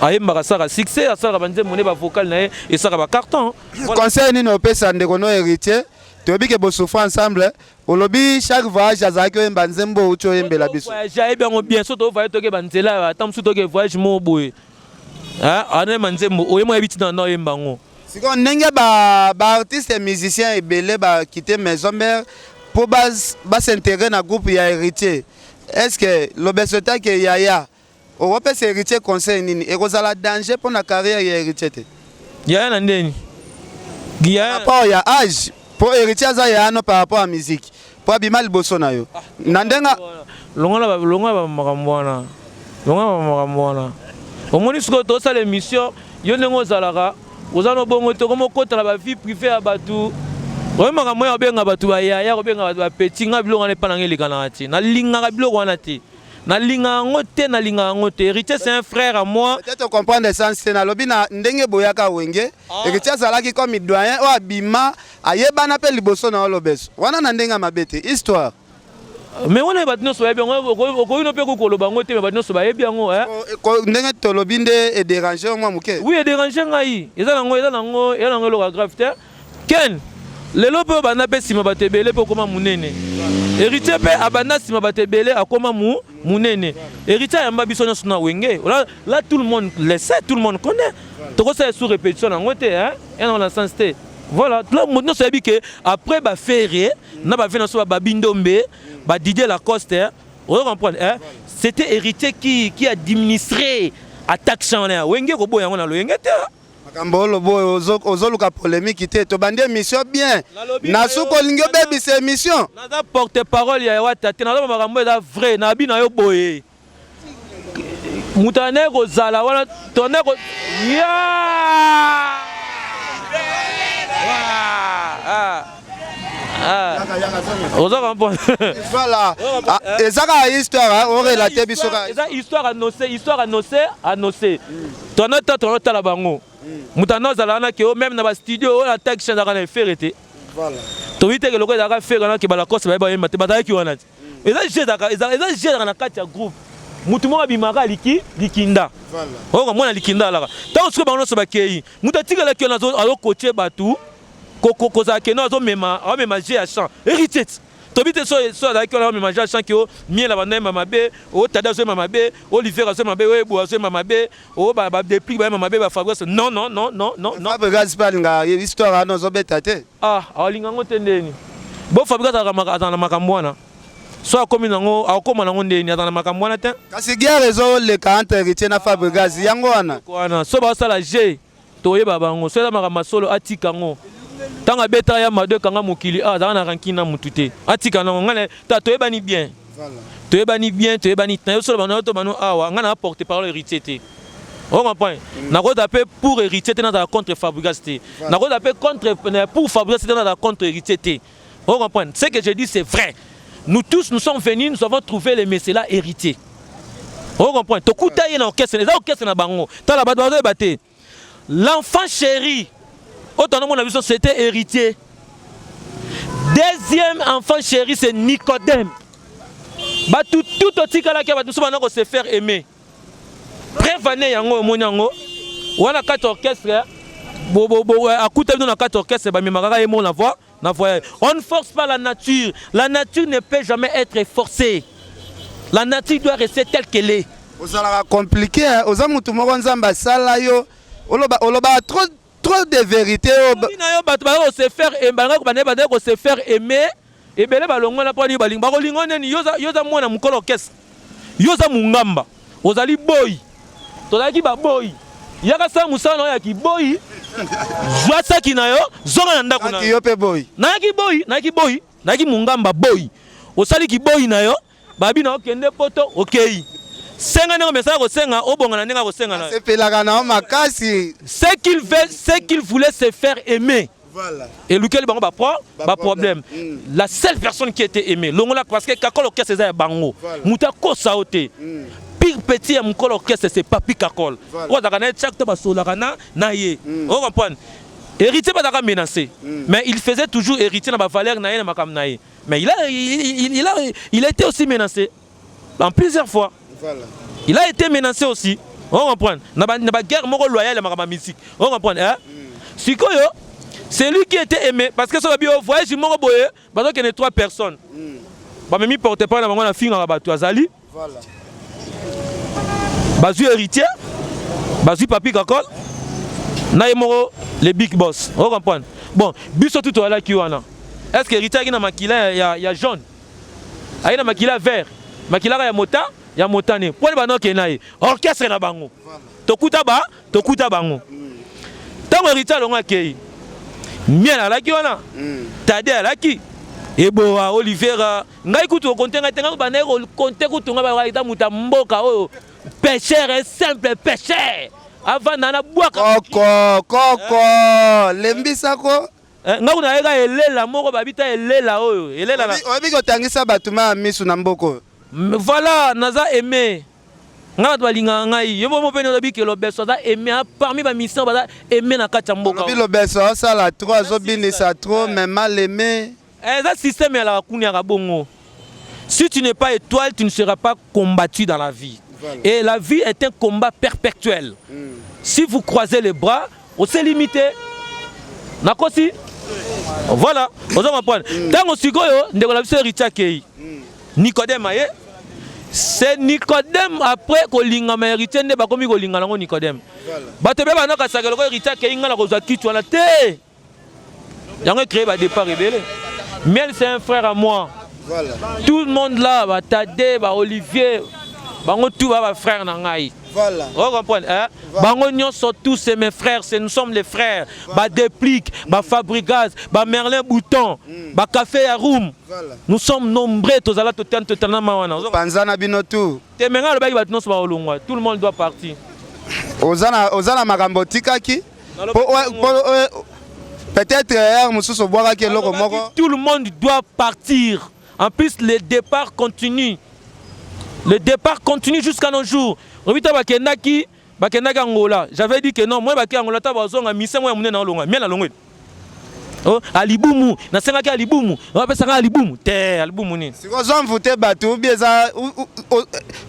Ayembaka, asalaka succès, asalaka banzembo nde bavocal na ye esalaka bacarton. Conseil nini opesa ndeko no Héritier? Toyebi ke bosouffre ensemble. Olobi chaque voyage azalaki oyemba nzembo outi oyembela biso. Voyage, ayebi yango bien. So tovoyage, toke banzela, ata mosusu toke voyage moko boye, anayemba nzembo oyemo, ayebi ntina na oyemba yango. Sikoyo ndenge baartiste musicien ebele bakite Maison Mère mpo bas'intégrer na groupe ya Héritier, est ce que Lobeso take yaya okopesa Héritier conseil nini? Ekozala danger mpo na carrière ya Héritier te? Yaya na ndeni par rapport ya âge, mpo Héritier aza yaya no par rapport ya musique, mpo abima liboso na yo na ndenge. Longola, longola bamakambo wana, longola bamakambo wana. Omoni sikoyo tosala émission, yo ndenge ozalaka, oza no bongo te. Okoma okota na bavie privée ya bato. Oyo makambo oyo kobenga bato bayaya, kobenga bato bapeti, nga biloko wana epa nanga elekanaka te. Nalingaka biloko wana te, nalingaka yango te, nalingaka yango te. Héritier, c'est un frère à moi. Peut-être comprendre sens te. Nalobi na ndenge boyaka Wenge, Héritier azalaki comme doyen oyo abima, ayebana mpe liboso na yo Lobeso wana, na ndenge ya mabe te, histoire. Mais wana bato nyonso bayebi yango. Okoki no mpe kokoloba yango te, mais bato nyonso bayebi yango. Ndenge tolobi nde edérange mwa moke. Oui, edérange ngai. Eza nango, eza nango, eza nango eloko ya grave te. Ken lelo mpe obanda mpe nsima bato ebele mpe okóma monene. Héritier mpe abanda nsima bato ebele, akóma mu monene. Héritier ayamba biso nyonso na Wenge. Là, là, tout le monde le sait, tout le monde connaît. Tokosala sous répétition nango te, hein, eza na sens te. Voilà, là moto nyonso ayebi ke après baFerre na bave na so, babindombe, baDidier Lacoste, ozo comprendre, hein? C'était Héritier qui a administré attaque champ wana ya Wenge. Koboya yango na loyenge te. Makambo oloba oyo, ozoluka polémique te. Tobandi émission bien, na suki olingi obebisa émission. Naza porte parole ya Wata te. Naza makambo eza vrai. Nabi na yo boye, moto anaye kozala wana tone ko ya. Oza comprendre? Voilà, eza kaka histoire orelate biso. Eza histoire annoncé, histoire annoncé, annoncé. Tona ta tona tala bango, moto ana ozala wana ke même na bastudio oyo attaque ezalaka na eFerre te. Toyi teke loko ezalaka Ferre wana ke baLacoste bayeba oyemba te, bazalaki wana te. Eza jeu, eza jeu, ezalaka na kati ya groupe. Motu moko abimaka aliki likinda oyo mwana likinda alaka. Ntango sikoyo bango nyonso bakei, moto atikalaki wana azokotie bato kozala keno azomema, aomema jeu ya champ Héritier ti tobi te. So azalaki wana, aomema jeu ya champ ke o miela banda yemba mabe, o Tada azoyemba mabe, Olivier azoyemba mabe, o Ebo azoyemba mabe, o baDeplick bayemba mabe, baFabrice. Non, non, non, non, non, non. Fabrice mpe alingaka histoire wana ozobeta te. Ah, alinga yango te ndeni. Bo Fabrice azalaka na makambo wana, so akomi nango, akokóma nango ndeni, azala na makambo wana te. Kasi guerre ezoleka entre Héritier na Fabregas, yango wana. Wana so bazosala jeu, toyeba bango. So eza makambo solo, atika yango. Ntango abetaka ya Mado ekanga mokili, ah, azalaka na rancune na mutu te. Atika nango. Ngai ta toyebani bien, toyebani bien, toyebani na yo solo. Bano to bano awa, ngai na porte parole Héritier te. O comprendre? Nakozala mpe pour Héritier te, nazala contre Fabregas te. Nakozala mpe contre pour Fabregas te, nazala contre Héritier te. O comprendre? Ce que je dis, c'est vrai. Nous tous, nous sommes venus, nous avons trouvé les messieurs là, Héritier. O comprendre? Tokuta ye na orchestre, eza orchestre na bango. Tala, bato bazoyeba te. L'enfant chéri oyo tonomona biso, c'était Héritier. Deuxième enfant chéri, c'est Nicodème. Bato tout totikalaki, bato mosusu banda ko se faire aimer. Preuve ane yango, omoni yango wana kati orchestre, akuta bino na kati orchestre, bamemaka kaka ye moko na voix na voyage. On ne force pas la nature. La nature ne peut jamais être forcée. La nature doit rester telle qu'elle est. Ozalaka compliqué, oza motu moko Nzambe asala yo olobaka trop trop de vérité. Na yo, bato baza ko se faire, bandaki ko se faire aimer ebele, balongwana mpo nini? Balingi bakolinga nini? Yo oza mwana mokolo orchestre, yo oza mongamba, ozali boyi, tozalaki baboyi. Yaka sala mosala na yo ya kiboyi, zwa saki na yo, zonga na ndako na yo. Mpe boyi? Nayaki boyi, nayaki boyi, nayaki mongamba boyi. Osali kiboyi na yo, babi na okende poto, okei senga ndenge mesala kosenga, obonga na ndenge akosenga na Sepelaka na yo makasi. Ce qu'il veut, ce qu'il voulait se faire aimer. Voilà. Elukeli bango baproblème. La seule personne qui était aimée, longola, parce que Kakol, orchestre eza ya bango, moto akosa yo te. Pire petit ya mokolo orchestre, c'est Papi Kakol, oyo azalaka na ye chaque to basololaka na ye. O comprendre, Héritier bazalaka menacé, mais il faisait toujours Héritier na bavaleur na ye, na makambo na ye. Mais il a été aussi menacé en plusieurs fois. Il a été menacé aussi. On comprend na baguerre moko loyale ya makambo ya musique. On comprend, hein? Sikoyo, c'est lui qui était aimé, parce que so babi voyage moko boye, bazokende trois personnes, bamemi porte parole na bango na fingaka bato azali. Bazwi Héritier, bazwi Papi Kakol na ye moko le big boss. O comprendre? Bon, biso tu toyalaki wana. Est ce que Héritier ayaki na makila ya jaune? Ayaki na makila vert, makila kaka ya mota, ya motane. Mpo nde banokende na ye orchestre na bango, tokuta bango. Ntango Héritier alongo, akei, Miel alaki wana, Tade alaki, Eboa Olivera. Ngai kutu okonte ngai te. Ngai bandaki kokonte kutu, ngai bakita moto ya mboka oyo, pêcheur, un simple pêcheur avanda na bwaka. Koko, koko, lembisako. Ngai kuna nayeka elela moko, babita elela oyo elela na Oyebi kotangisa bato ma ya misu na mboka oyo. Voilà, naza aimé. Ngai bato balingaka ngai. Yo momo mpe olobi ke Lobeso aza aimé parmi bamission, baza aimé na kati ya mboka. Olobi Lobeso asala trop, azobinisa trop, mais mal aimé. Eza système yalaka kuna, yaka bongo. Si tu n'es pas étoile, tu ne seras pas combattu dans la vie. Et la vie est un combat perpétuel. Si vous croisez les bras, on s'est limité. Nakosi? Voilà, ozo comprendre. Ntango sikoyo ndeko na biso Héritier akei, Nicodème aye. C'est Nicodème, après kolingama Héritier, nde bakomi kolingana yango Nicodème. Bato ebele banakasaka loko Héritier akei, ngai na kozwa kiti wana te. Yango ecréé badépart ebele. Miel, c'est un frère à moi. Tout le monde là, batade, baolivier, bango tout ba bafrère na ngai. O comprendre, hein? Bango nyonso, tous c'est mes frères, c'est nous sommes les frères. Badéplique, bafabrigas, bamerlin bouton, bacafé ya room. Nous sommes nombreux, tozala totana totanama wana. Panza na bino tu. Te, me ngai alobaki bato nyonso bakolongwa, tout le monde doit partir. Oza na makambo otikaki peut-être heure mosusu obwakaki eloko moko. Tout le monde doit partir. En plus, le départ continue, le départ continue jusqu'à nos jours. Obi to bakendaki Angola, j'avais dit que non, moi bake Angola, ta bazonga mise mo ya monene, alonga mie na longwe. Oh, alibumu nasengaki, alibumu apesanga alibumu te, alibumu nini? Sikoyo ozwa mvute bato ubi eza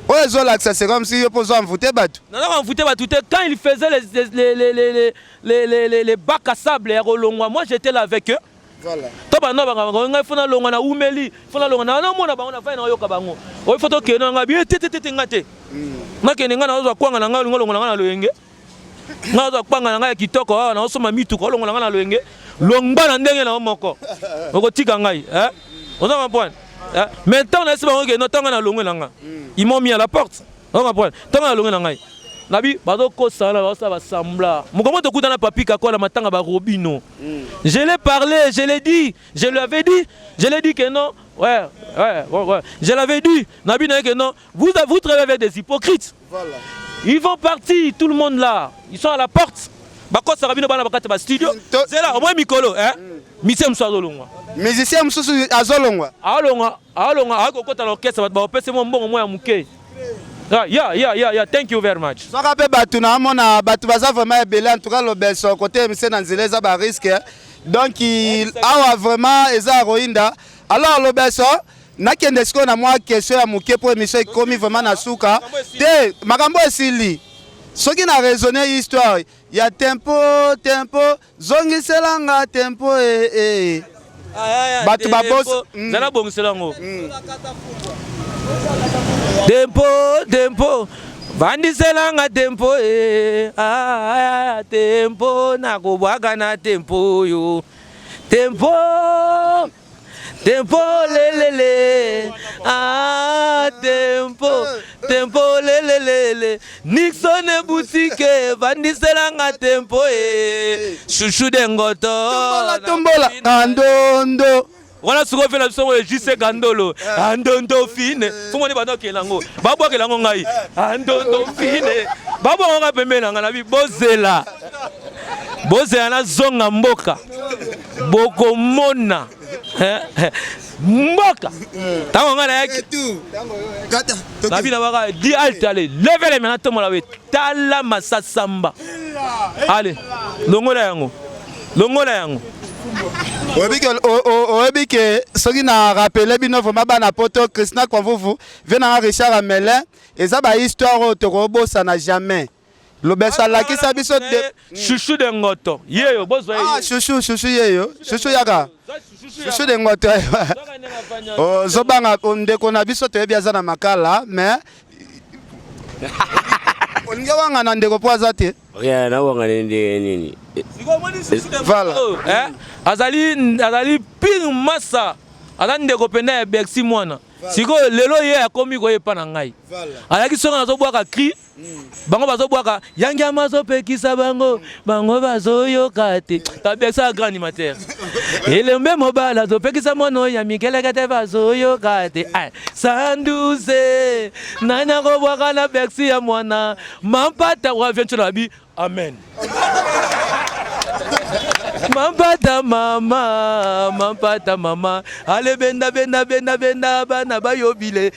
oyo ezolakisa, c'est comme si yo mpo ozwa mvute bato. Naza mvute bato te. Quand il faisait les bacs à sable ya kolongwa, moi j'étais là avec eux. To banda bango, ngai fo nalongwa, na umeli fo nalongwa, na namona bango, na fai nayoka bango oyo fo tokende na ngai bien te te te te. Ngai te, nakende, ngai nazozwa kwanga na ngai, olingo olongola ngai na loyenge? Ngai nazwa kwanga na ngai ya kitoko awa, naosomba mituka, olongola ngai na loyenge? Longba na ndenge na yo moko, okotika ngai. Oza comprendre? Mais ntango nayesi bango ke no, ntango ngai nalongwe na nga, ils m'ont mis à la porte. Oza comprendre? Ntango nalongwe na ngai, nabi bazokosala, bazosala basambla. Mokongo tokutana Papi Kakola, matanga barobino. Je l'ai parlé, je l'ai dit, je lui avais dit, je l'ai dit que non, ouais, je l'avais dit, nabi na ye que non, vous, vous travaillez avec des hypocrites. Ils vont partir, tout le monde là, ils sont à la porte. Bakosaka bino bana bakati bastudio. Zela omoi mikolo misie mosusu azolongwa. Musicien mosusu azolongwa. Alongwa, alongwa, akokota na orchestre, bato baopesa mwa mbongo mwa ya moke. Ah, ya, thank you very much. Soka mpe bato naamona, bato baza vraiment ebele. En tout cas, Lobeso kote mise na nzela eza barisque, donc awa vraiment eza ya koyinda. Alors Lobeso. Nakende sikoyo na mwa question ya moke mpo émission ekomi vraiment na suka te. Makambo esili soki na raisonne histoire ya tempo tempo, zongiselanga tempo e e bato babos. Zala bongisela yango tempo tempo, vandiselanga tempo e ah, tempo nakobwaka na tempo oyo, tempo tempo lelele, ah, tempo tempo lelelele, Nixon boutique, vandiselanga tempo e chouchou de ngoto. Tombola tombola andondo. Wana sikoyo fela biso oyo jc gandolo andondo fine fomoni banda okela yango, babwakela yango ngai andondo fine, babwaka nga pembeni na ngai nabi bozela bozela, nazonga mboka bokomona mboka. Ntango ngai nayaki nabi na baka di alte, ale levele me natombola we tala masasamba, ale longola yango, longola yango. Oyebi ke soki na rappeler bino vraiment, bana poto, Christina Kwamvuvu vie nanga Richard Amelin, eza bahistoire oyo tokobosana jamais. Lobeso alakisa biso de Chouchou de ngoto yeyo bozwa. Ah, chouchou, chouchou yeyo, chouchou yaka, chouchou de ngoto ozobanga ndeko na biso, toyebi aza na makala, mais olingi wanga na ndeko mpo aza te. Rien, nawanga ndenge nini? Voilà. Azali pire masa, aza ndeko mpenza ya Bercy mwana. Sikoyo lelo ye akomi koyepa na ngai, azalaki soki nazobwaka cri, bango bazobwaka yangi ama, azopekisa bango, bango bazoyoka te. Kabesa grand animateur elembe mobali azopekisa mwana oyo ya mikeleke te, bazoyoka te. Sanduze nani akobwaka na Bercy ya mwana mampata wa vienco na bi amen. Mampata mama, mampata mama, ale benda benda benda benda bana bayobile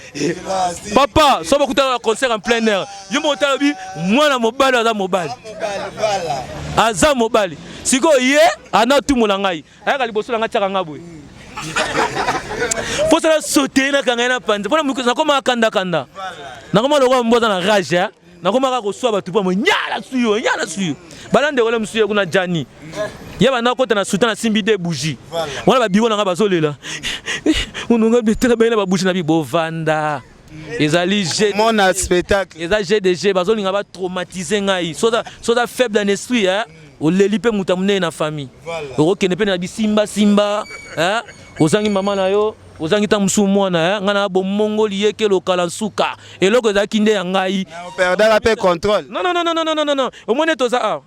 papa. So bakutana na concert en plein air, yo moko otala bi mwana mobali aza mobali, aza mobali. Sikoyo ye ana tumola ngai, ayaka liboso na ngai, tiaka ngai boye, mposala sote, nakanga ye na panza mpona nakomaka kandakanda, nakoma lokola mbwa aza na rage, nakomaka koswa bato mpo nyala suyo nyala suyo. Bala ndeko le mosusu ye kuna jani ye banda kota na sultan, asimbi de bougie wana, babiro na nga bazolela ononga betela baye na babougie na bi bovanda, ezali mona spectacle. Eza gdg, bazolinga batraumatize ngai. Soza faible en esprit, oleli mpe moto ya monene na famille, okokende mpe na bisimbasimba, ozangi mama na yo, ozangi ta mosusu mwana. Ngai na bomongoli yeke lokala nsuka eloko ezalaki nde ya ngai. Operdaka mpe contrôle. Non, non, non, non, non, non, non. Omoni toza awa,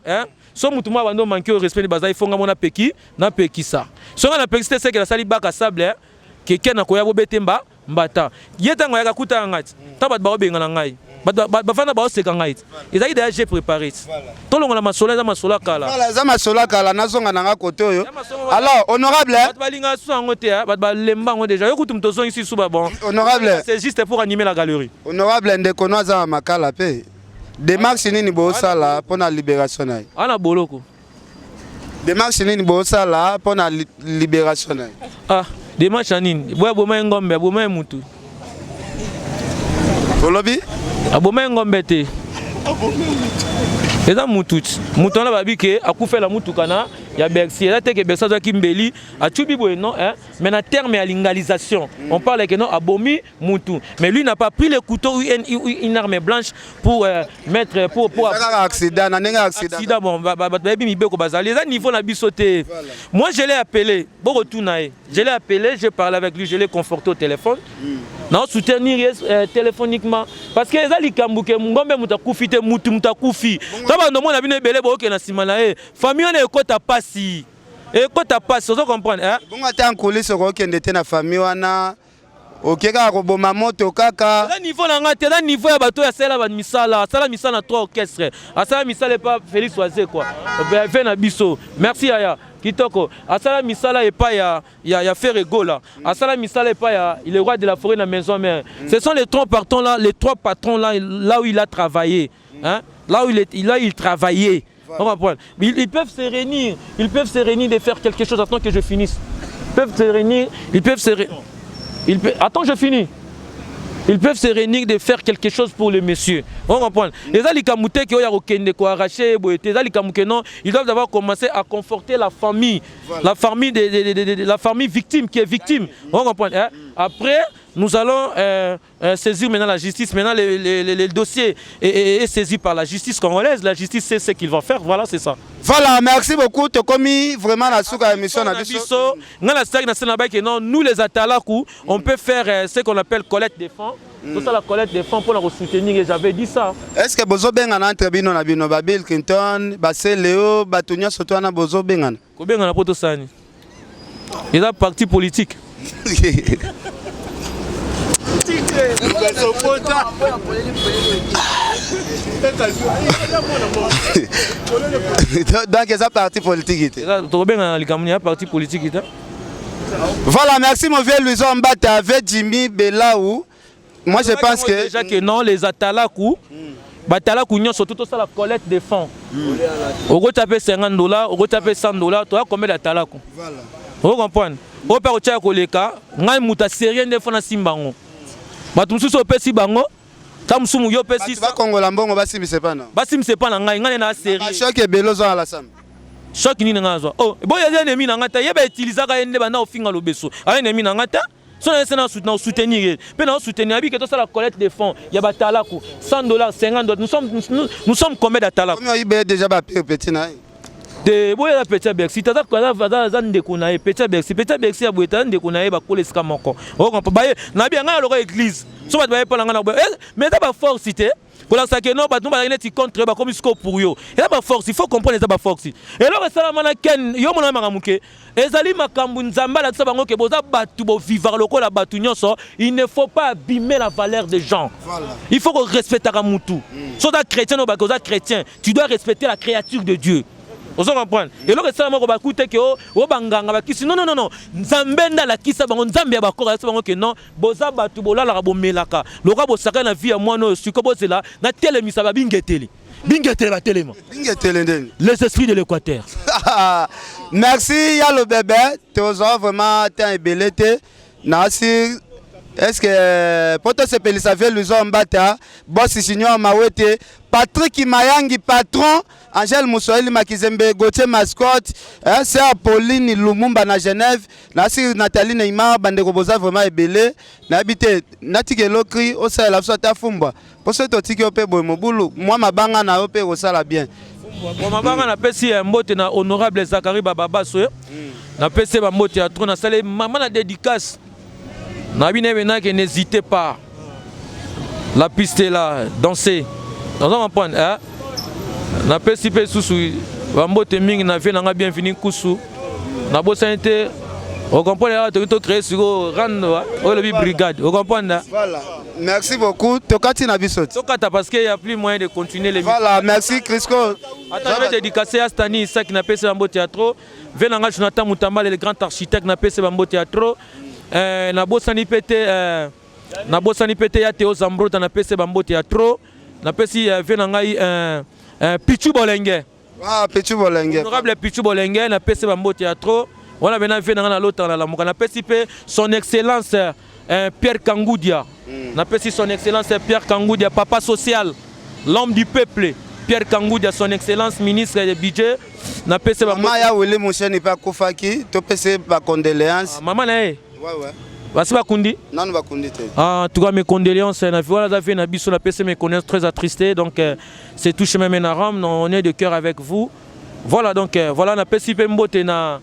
so motu moko abandi omanke oyo respect, bazali fonga mo napeki napekisa. So ngai napekisi te, seke nasali baka sable keke na koya bobete mba mbata. Ye ntango ayaka kutaka ngai ti ntango bato baobenga na ngai, bato bafanda baoseka ngai ti ezalaki deja j'ai préparé ti tolongola masolo, eza masolo ya kala. Voilà, eza masolo ya kala. Nazonga na nga kote oyo. Alors honorable, bato balingaka susu yango te, bato balemba yango déjà. Yo kutu moto ozongisi susu ba bon. Honorable, c'est juste pour animer la galerie. Honorable, ndeko no aza na makala mpe démarche nini bosala mpo na libération na ye? Ana boloko. Démarche nini bosala mpo na libération na ye? Ah, démarche ya nini? Boya aboma ye ngombe, aboma ye mutu. Olobi? Aboma ye ngombe te, eza mutu ti mutu wana babi ke akufela mutuka na ya Bercy. Eza te ke Bercy azwaki mbeli acubi boye, non, hein? Mais na terme ya lingalisation, on parle que non, abomi mutu, mais lui n'a pas pris le couteau ou une arme blanche pour mettre pour Eza kaka accident na ndenge ya accident. Accident, bon, bato bayebi mibeko bazali, eza niveau na biso te. Moi je l'ai appelé, bokotuna ye, je l'ai appelé, j'ai parlé avec lui, je l'ai conforté au téléphone, nao soutenir ye téléphoniquement, parce que eza likambo ke ngombe moto akufi te, mutu moto akufi to bando omona bino ebele bookende na nsima na ye, famille wana ekota pasi, ekota pasi, ozo comprendre, hein? Bongo ata nkulisi okokende te na famille wana, oke kaka koboma moto kaka. Eza niveau na ngai te, eza niveau ya bato oyo asala bamisala, asala misala na trois orchestre, asala misala epa Félix Wazekwa ve na biso, merci yaya kitoko, asala misala epai ya Ferre Gola, asala misala epai ya le roi de la forêt na maison mère. Ce sont les trois patrons là, les trois patrons là, là où il a travaillé, hein? Là où il est, là il travaillait. On comprend. Ils peuvent se réunir, ils peuvent se réunir de faire quelque chose. Attends que je finisse. Ils peuvent se réunir, ils peuvent se réunir. Ils peuvent... Attends, je finis. Ils peuvent se réunir de faire quelque chose pour le monsieur. On comprend. Eza likambo te ke oyo akokende ko arracher boye te. Eza likambo ke non, ils doivent d'abord commencer à conforter la famille. Voilà. La famille de, de, de, de, de, la famille victime qui est victime. On comprend. Hein? Après, nous allons euh, euh, saisir maintenant la justice. Maintenant, le, le, le, le dossier est, est, est saisi par la justice congolaise. La justice sait ce qu'il va faire. Voilà, c'est ça. Voilà, merci beaucoup. Tokomi vraiment la suka émission na biso. Nga na saki na sena ba que non, nous les atalaku, on peut faire euh, ce qu'on appelle collecte des fonds. Mm. Tout ça la collecte des fonds pour la soutenir et j'avais dit ça. Est-ce que bozo bengana entre bino na bino ba Bill Clinton, ba Celeo, ba nyonso to wana bozo bengana? Kobengana poto sani. Eza parti politique. Donc eza parti politique te. Tokobengana na likambo ya parti politique te. Voilà, merci mon vieux Louison Mbata avec Jimmy Belaou. Moi je pense que déjà que non les atalaku batalaku nyonso tout tosala collecte de fonds. Okota pe 50 dollars, okota pe 100 dollars, toya combien d'atalaku? Voilà. O comprendre? O pe kotia koleka, ngai muta sérieux nde fona simba ngo. Bato mosusu opesi bango, ta mosusu yo opesi Bato bakongola mbongo basimbisa epai na. Basimbisa epai na ngai, ngai na sérieux. Ba choc ebele ozwa na la samba. Choc nini ngai azwa? Oh, boye eza ennemi na ngai te, ye ba utilisaka ye nde banda ofinga lobeso. Aye ennemi na ngai te. So na na na soutenir ye. Pe na soutenir abi ke tosala collecte de fonds ya batalaku 100 dollars, 50 dollars. Nous sommes nous, nous sommes combien d'atalaku? Combien ibe déjà ba pire petit na ye? Te boye eza petit ya Bercy, taza aza aza ndeko na ye petit ya Bercy, petit ya Bercy ya boye taza ndeko na ye bakola esika moko. Okompa baye na bi ngai loka église. So bato baye pala ngai na boye. Eh, mais eza ba force te. Kolakisa ke non bato bazalaki neti contre bakomi sikoyo pour yo. Eza ba force, il faut comprendre eza ba force. Eloko esalama na Ken, yo mona makambo ke ezali makambo Nzambe alakisa bango ke boza bato bovivaka lokola bato nyonso, il ne faut pas abîmer la valeur des gens. Voilà. Il faut ko respectaka mutu. Mm. Soki oza chrétien obaki oza chrétien, tu dois respecter la créature de Dieu. Ozo comprendre? Eloko esalama ko bakute ke o o banganga bakisi. Non non non non. Nzambe nde alakisa bango, Nzambe ya bakoko alakisa bango ke non, boza bato bolalaka bomelaka. Lokola bosakani na vie ya mwana oyo sikoyo bozela natelemisa ba bingeteli. Bingetele batelema. Bingetele ndeni. Les esprits de l'Équateur. Merci Yalo Bebe, tozwa vraiment temps ebele te. Nasi est-ce que po tosepelisa vieux Luzo Mbata, boss Junior Mawete, Patrick Mayangi patron, Angèle Muswahili Makizembe, Gauthier Mascotte, hein, sœur Pauline Lumumba na Genève, nasi Nathalie Neymar, bandeko boza vraiment ebele. Nayebi te natika elokri osalela biso ata fumbwa. Po soki totiki yo pe boye mobulu, mwa mabanga na yo pe ekosala bien. Bon mabanga napesi ya mbote na honorable Zacharie Bababaswe. Napesi ba mbote ya trop nasali mama na dédicace. Na bino mena que n'hésitez pas. La piste est là, dansez. Ozo comprendre hein? Napesi pe susu ba mbote mingi na vie na nga bienvenue Nkusu. Nabosani te o comprendre awa toki to créer sikoyo rando oyo elobi brigade o comprendre Voilà. Merci beaucoup. Tokati na biso. Tokata parce qu'il y a plus moyen de continuer les Voilà, merci Crisco. Attends, je vais dédicacer à Stani Isaac na pesi bambo théâtre. Ve na nga Jonathan Mutambale le grand architecte na pesi bambo théâtre. Euh, na bosani pete euh, na bosani pete ya Théo Zambrota na pesi bambo théâtre. Na pesi euh, ve na ngai euh, euh, Pichu Bolenge. Ah, Pichu Bolenge. Honorable Pichu Bolenge na pesi bambo théâtre. Wana bena ve na nga na lota na lamuka na pesi pe son excellence euh, Pierre Kangudia. Mm. Na pesi son excellence Pierre Kangudia papa social, l'homme du peuple. Pierre Kangudia son excellence ministre des budget na pesi ba Mama ya Willy Musheni pe akufaki, to pesi ba condoléances. Ah, mama na ye. Ouais ouais. Basi bakundi? Nanu bakundi te. Ah, en tout cas mes condoléances na voilà za vie na biso na pesi mes condoléances très attristé donc euh, c'est tout chemin mène à Rome, on est de cœur avec vous. Voilà donc euh, voilà na pesi pe mbote na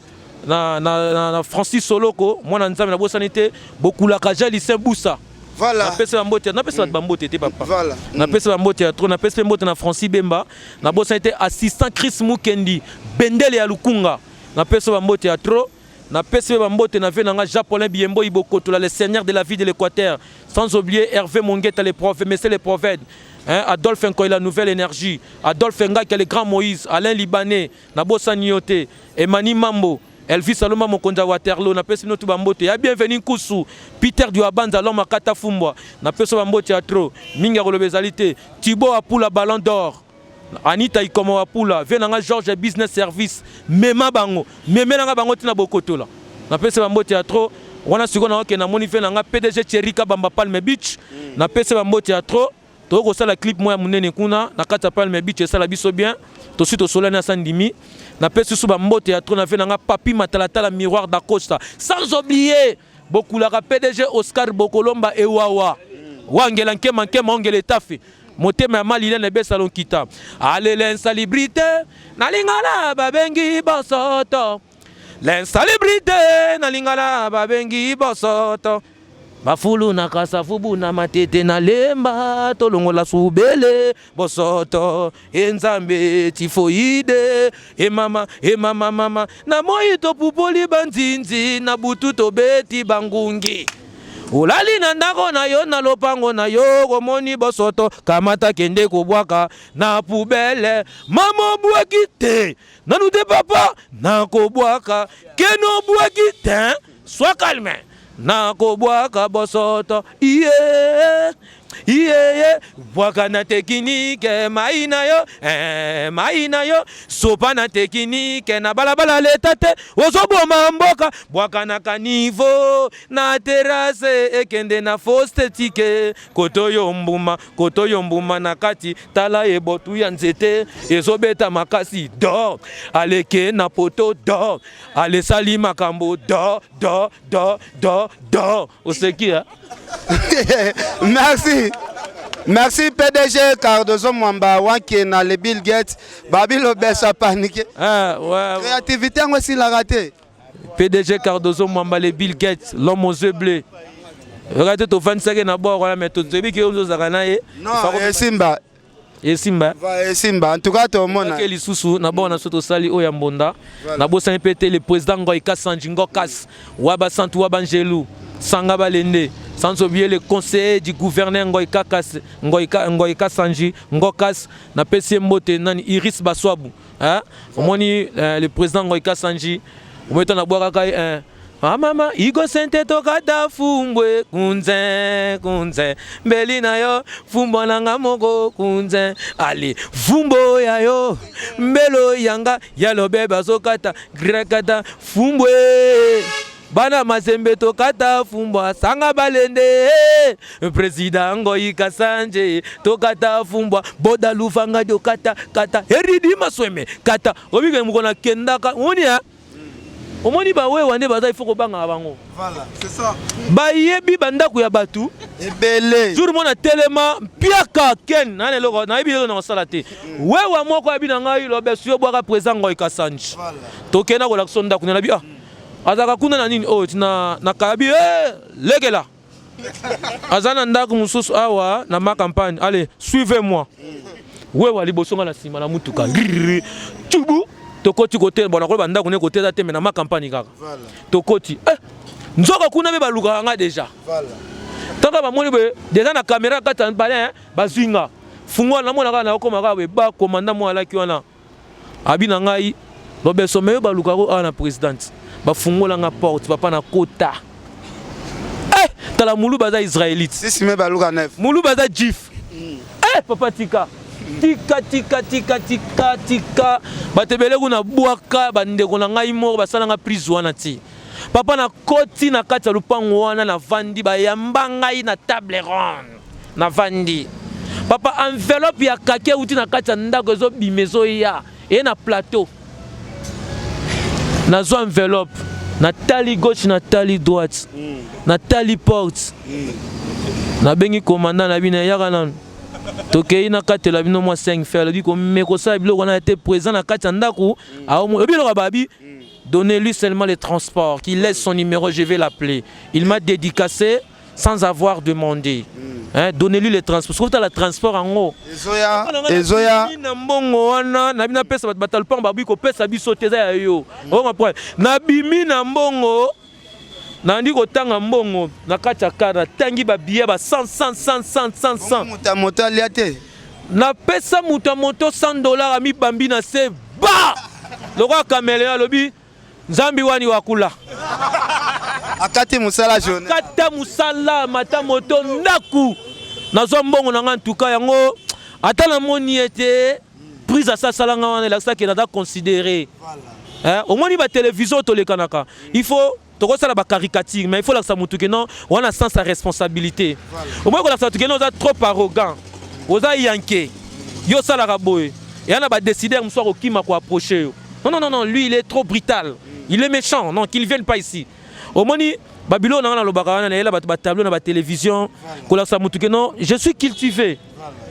na, na, na, na Francis Soloko mwana nzambe na bosani te bokulaka ja lycée Busa. Voilà. Napesi ba mbote, napesi mm. ba mbote te papa. Voilà. Napesi ba mbote ya trop, napesi pe mbote na Francis Bemba, na bosani te assistant Chris Mukendi, bendele ya Lukunga. Napesi ba mbote ya trop. Napesi pe ba mbote na vie na nga Jean-Paulin Biyembo Ibokotola le seigneur de la vie de l'Équateur, sans oublier Hervé Mongeta le prophète, monsieur le prophète. Hein, Adolphe Nkoy la nouvelle énergie, Adolphe Ngaka le grand Moïse, Alain Libanais, nabosani yo te, Emani Mambo, Elvis Aloma mokonzi ya Waterloo, napesi bino tu ba mbote. Ya bienvenue Nkusu, Peter Diwabanza l'homme akata fumbwa, napesi ba mbote ya trop. Mingi ya koloba ezali te. Thibaut Apula ballon d'or. Anita Ikomo Apula, vie na nga Georges Business Service, mema bango, memela nga bango tina bokotola. Napesi ba mbote ya trop. Wana sikoyo naokende, namoni mpe na nga PDG Thierry Kabamba Palme Beach. Napesi bambote ya trop. Tokoki kosala clip moko ya monene kuna na kati ya Palme Beach, esala biso bien. Tosi tosolani, asa ndimi. Napesi susu bambote ya trop na ve na nga Papi Matalatala Miroir d'Acosta, sans oublier bokulaka PDG Oscar Bokolomba Ewawa wangela nkema nkema ongela etafe motema ya malile na ebesa lonkita alele insalubrité na lingala babengi bosoto. L'insalubrité na lingala babengi bosoto. Bafulu na Kasavubu na Matete na Lemba, tolongola subele bosoto e Nzambe. Tifoide e mama e mama mama, na moi topupoli banzinzi, na butu tobeti bangungi. Olali na ndako na yo, na lopango na yo, komoni bosoto, kamata, kende kobwaka na poubelle. Mama obwaki te nanu te, papa nakobwaka, kene obwaki te, sois calme, nakobwaka bosoto iye iyeye. Bwaka na technique mai na yo, eh, mai na yo sopa na technique na balabala leta te, ozoboma mboka. Bwaka na caniveau, na terrasse, ekende na fosse tike kotoyo mbuma, kotoyo mbuma na kati. Tala ebotu ya nzete ezobeta makasi do aleke na poto do alesali makambo do do do do do oseki ya. Merci. Merci PDG Cardozo Mwamba Wanke na le Bill Gates. Babi Lobesa paniqué. Ah, ouais. Créativité yango esilaka te. PDG Cardozo Mwamba, le Bill Gates, l'homme aux yeux bleus. Regarde, tovandisaki na bord wana, mais toyebi ke oyo ozalaka na ye. Non, esimba. Esimba. Va esimba. En tout cas tomona. Ke lisusu na bord na so tosali oyo ya mbonda. Nabosani mpe te le président Ngoy Kasanji Ngokas wa basantu wa banjelu sanga balende, sans oublier le conseiller du gouverneur Ngoy Kakas Ngoy, Ngoy Kasanji Ngokas. Napesi ye mbote nani Iris Baswabu, hein? Omoni le président Ngoy Kasanji, omoni to nabwakaka ye, hein? Ah mama igo sente tokata fumbwe kunze kunze mbeli na yo fumbo na nga moko kunze ale fumbo ya yo mbelo yanga ya lobe bazokata grekata fumbwe bana Mazembe tokata fumbwa sanga balende président Ngoyi Kasanje tokata fumbwa boda luvanga tokata kata eridi masweme kata obike moko nakendaka omoni ya omoni bawewa nde baza, ifo kobangaka bango. Voilà, c'est ça. Bayebi bandako ya bato. Ebele. Jour mona telema mpiaka ken nani eloko nayebi eloko na kosala te. Wewa moko ayebi na ngai lobesu yo bwaka président Ngoy Kasanji. Tokenda kolakisa ndako nabi, ah azalaka kuna na nini oyo na kayabi eh, lekela aza na ndako mosusu awa na ma campagne. Allez, suivez moi. Wewa liboso, nga na nsima na mutuka. Grrr, tubu tokoti kote bon nakoloba ndako ne kote eza te, me na ma campagne kaka tokoti, eh, nzoka kuna mpe balukaka nga déjà. Ntango bamoni boye déjà na caméra kati ya palais bazwi nga fungola, namona kaka nakokoma kaka boye, ba commandant mo alaki wana abi na ngai lobeso me oyo balukaka awa na présidente, bafungola nga porte, papa na kota, eh, tala mulu baza israélite. Sisi me baluka neuf. Mulu baza juif, eh, papa tika tika tika tika tika tika bato ebele kuna bwaka bandeko na ngai moko basalanga prise wana ti papa nakoti na kati ya lupango wana, navandi, bayamba ngai na table ronde, navandi papa, enveloppe ya kaki euti na kati ya ndako ezobima ezoya eye na plateau. Nazwa enveloppe, natali gauche, natali droite, natali porte, nabengi commandant na bino, eyaka nanu tokei nakatela bino mwa 5 fer. Alobi komeka kosala biloko wana te, présent na kati ya ndako oyebi eloko babi. Donnez-lui seulement le transport, qu'il laisse son numéro, je vais l'appeler. Il m'a dédicacé sans avoir demandé. Hein, donnez-lui le transport. Surtout le transport en haut. Ezoya, ezoya. Na mbongo wana, na bina pesa bato bato lupango babi kopesa biso te, eza ya yo. O comprendre? Nabimi na mbongo, nandi kotanga mbongo na kati ya car, natangi ba billet ba 100 100 100 100 100 100. Moto ya moto alia te. Napesa moto ya moto 100 $, amibambi na se ba lokola caméléon, alobi nzambi wani wakula. Akati mosala journée. Kata mosala mata moto ndaku nazwa mbongo na nga ntuka yango ata namoni ye te. Prise asasalanga wana elakisaki naza considéré. Omoni batelevizio tolekanaka, il faut. Tokosala ba caricature, mais il faut lakisa mutu que non, wana sans sa responsabilité. Omoni kolakisa mutu que non, oza trop arrogant, oza yanke, yo osalaka boye, eya na ba décideur mosusu akokima ko approcher yo. Non, non, non, non, lui il est trop brutal, il est méchant, non, qu'il vienne pas ici. Omoni ba biloko na nga nalobaka wana, nayela bato ba tableau na ba télévision, kolakisa mutu que non, je suis cultivé.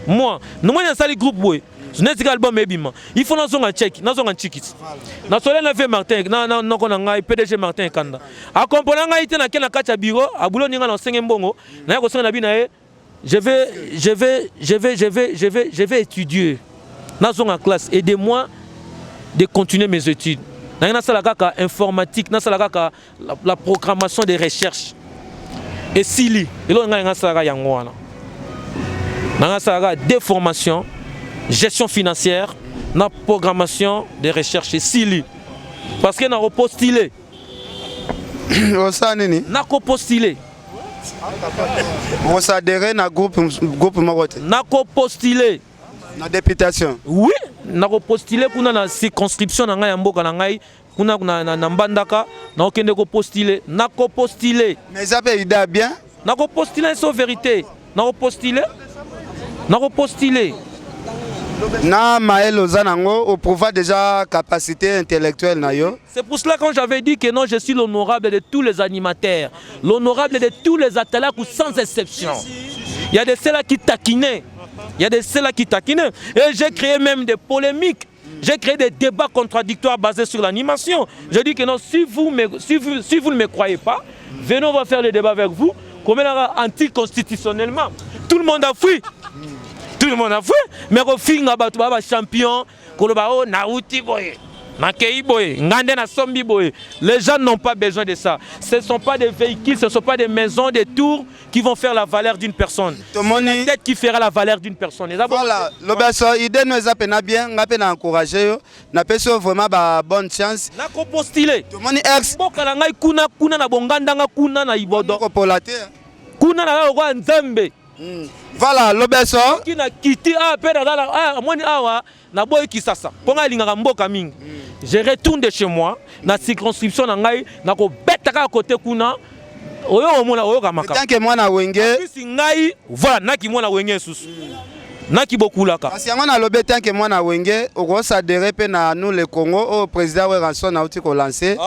Moi, nomoni nasali groupe boye, neti ka album ebima, il faut nazonga check, nazonga nchikiti. Nasole na vie Martin, na na noko na ngai PDG Martin Kanda. Akompona ngai te na ke na kati ya bureau, abulo ninga na osenge mbongo, na ye kosenga na bino ye, je vais je vais je vais je vais je vais je vais étudier. Nazonga classe, aidez-moi de continuer mes études. Na nasala kaka informatique, nasala kaka la programmation des recherches. Esili, eloko ngai nasalaka yango wana. Nasalaka deux formations, gestion financière na programmation des recherches. Esili. Parce que na postulé. Osala nini? Nako postuler. Osadere na groupe moko te? Nako postuler. Na députation? Oui, nako postuler kuna na circonscription na ngai ya mboka na ngai kuna na Mbandaka, nakokende ko postuler, nako postuler. Mais eza mpe idée bien. Nako postuler, so vérité. Nako postuler. Nako postuler. Na mayele oza nango, oprouva déjà capacité intellectuelle na yo. C'est pour cela, quand j'avais dit que non, je suis l'honorable de tous les animateurs, l'honorable de tous les atalaku sans exception. Il y a de ceux-là qui taquinaient. Il y a de ceux-là qui taquinaient. Et j'ai créé même des polémiques. J'ai créé des débats contradictoires basés sur l'animation. Je dis que non, si vous ne me croyez pas, venez, on va faire le débat avec vous. Comme anticonstitutionnellement. Tout le monde a fui. Tout le monde a fui. Mais kofinga bato ba champion, koloba o nauti boye. Nakei boye, ngande na sombi boye. Les gens n'ont pas besoin de ça. Ce ne sont pas des véhicules, ce ne sont pas des maisons, des tours qui vont faire la valeur d'une personne. C'est la tête qui fera la valeur d'une personne. Et d'abord, Voilà, lobeso, idée no eza pena bien, nga mpe na encourage yo, napesi yo vraiment ba bonne chance. Nako postuler. Tomoni ex Mboka na ngai kuna kuna na bongandanga kuna na Ibodo. Kopola te. Kuna na lokola Nzambe. Voilà, lobeso. Ki na kiti ah pe na la ah moni awa na boyi Kisasa. Mpo ngai alingaka mboka mingi. Je retourne de chez moi na circonscription na ngai, na kobeta kaka kote kuna oyo omona oyoka makambo. Tant que mwana Wenge. Kasi ngai, voilà, naki mwana Wenge susu. Naki bokulaka. Kasi yango nalobi, tant que mwana Wenge, okosadere mpe na Nous le Congo oyo président Werrason auti kolancer.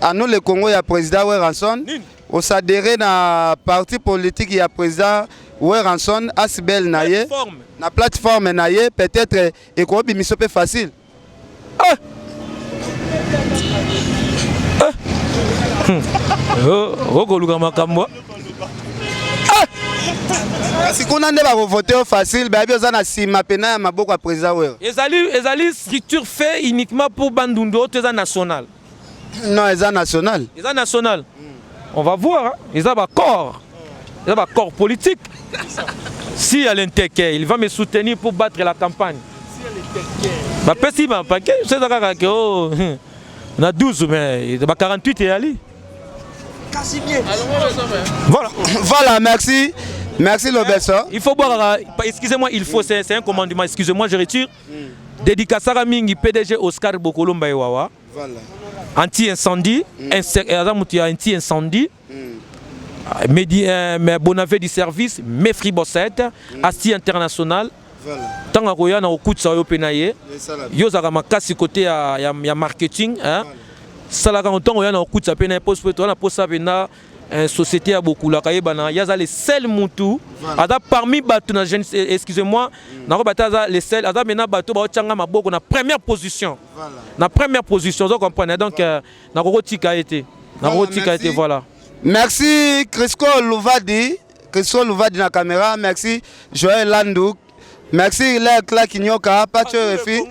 À Nous le Congo ya président Werrason. Nini? Osadere na parti politique ya président Werrason, asbl na ye. Plateforme. Na plateforme na ye, peut-être ekobimiso mpe facile. Ah! Ah! Okoluka makambo. Kasi kuna nde bakovote yo facile, bayebi oza na nsima pena ya maboko ya président Wera. Ezali structure fait uniquement pour Bandundu oyo to eza national? Non, eza national. Eza national. On va voir, hein. Eza bacorps, eza bacorps politique. Si Alenteke, il va me soutenir pour battre la campagne, bapesi bapake so eza kaka ke o na 12, mais ba 48 eyali. Voilà. Voilà, merci. Merci Lobeso. Il faut boire, excusez-moi, il faut, c'est un commandement, excusez-moi, je retire. Dédicacera mingi PDG Oscar Bokolomba Ewawa. Voilà. Anti-incendie, aza mutu ya anti-incendie. Medi, mais Bonave du service, Mefri Bossette, Asti International. Voilà. Ntango akoya na kokutisa yo mpe na ye, yo ozalaka makasi kote ya marketing, hein? Salaka ngo ntango oya na kokutisa mpe na ye poso mpe toza na posa mpenza société ya bokulaka yebana. Ye aza le seul mutu aza parmi bato na jeune, excusez-moi, nakoba te aza le seul, aza maintenant bato baotianga maboko na première position. Na première position, ozo comprendre? Donc nakokotika ye te, nakokotika ye te, voilà. Merci Crisco Louvadi, Crisco Louvadi na caméra, merci Joël Landou, merci Hilaire Clark Nyoka, Pacho Refi,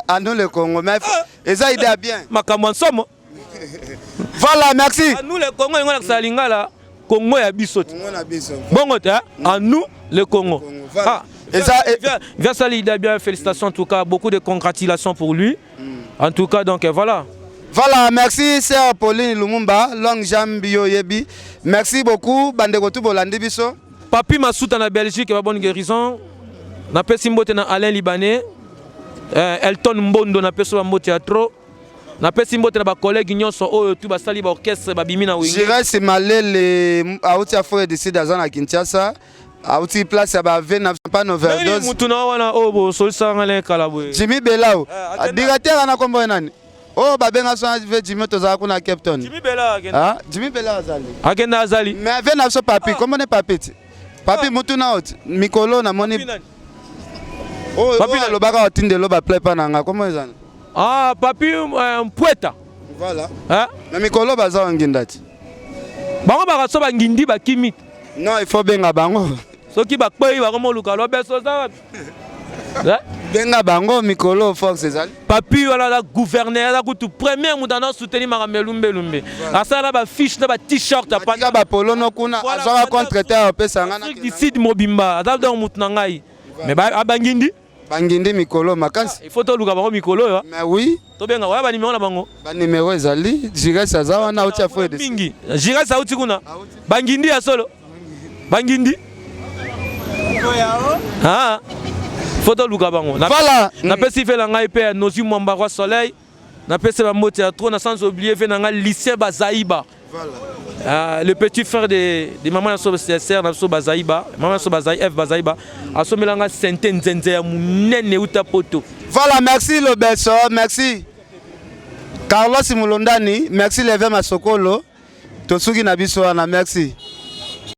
à nous le Congo. Mais eza idée bien. Makambo ya nsomo. Voilà, merci. À nous le Congo, yango nakosala lingala, Congo ya biso te. Congo na biso. Bongo te, à nous le Congo. Voilà. Ah, viens, Sali Ida bien, félicitations en tout cas, beaucoup de congratulations pour lui. En tout cas, donc voilà. Voilà, merci sœur Pauline Lumumba, longue jambe yo yebi. Merci beaucoup bandeko tu bolandi biso. Papi Masuta na Belgique, ba bonne guérison. Napesi mbote na Alain Libanais, Elton Mbondo, napesi ba mbote ya trop. Napesi mbote na bacollègue nyonso oyo tu basali baorchestre, babimi na Wenge. Giresse Malele auti Afrique du Sud, aza na Kinshasa, auti place ya bave na pan overdose. Mutu na wana oyo bosolisaka ngai kala boye. Jimmy Belao. Akenda- Directeur ana kombo ye nani oyo babenga so ve Jimmy, tozala kuna Cape Town. Jimmy Belao akenda. Ah, Jimmy Belao azali. Akenda, azali. Mais ave na biso papi, kombo ne papi ti papi mutu na oti mikolo namoni. Papi nani? Oyo Papi oyo nani? alobaka otindelo baplai mpa na nga, kombo ezani? Ah, papi Mpweta. Voilà. Eh? Na mikolo baza wanginda ti. Bango bakaso bangindi bakimi. Non, il faut benga bango. Soki bakpei bango moluka lobeso oza wapi? Eh? Benga bango mikolo, force ezali. Papi wana aza gouverneur, aza kutu premier moto ana soutenir makambo ya lumbelumbe, asala na bafiche na bat-shirt. Atika bapolono kuna. Voilà, azwaka contre te, apesa nga. Afrique du Sud mobimba aza donc motu na ngai, mais abangindi. Bangindi mikolo makasi. Il faut toluka bango mikolo oyo. Mais oui. Tobenga oya banimero na bango. Banimero ezali, Giresse aza wana, auti Afrique du Sud. Mingi Giresse auti kuna, bangindi ya solo bangindi. Ah, faut toluka bango. Voilà. Napesi ve na ngai mpe ya Nozi Mwamba, Roi Soleil, napesi bambote ya trop na sans oublier ve na ngai Lucien Bazaiba. Ah, le petit frère de maman na so, sœur na biso Bazaiba, maman na so Bazai F Bazaiba, asomelanga sente nzenze ya monene euta poto. Voilà, merci Lobeso, merci Carlos Mulondani, merci Leve Masokolo, tosuki na biso wana, merci.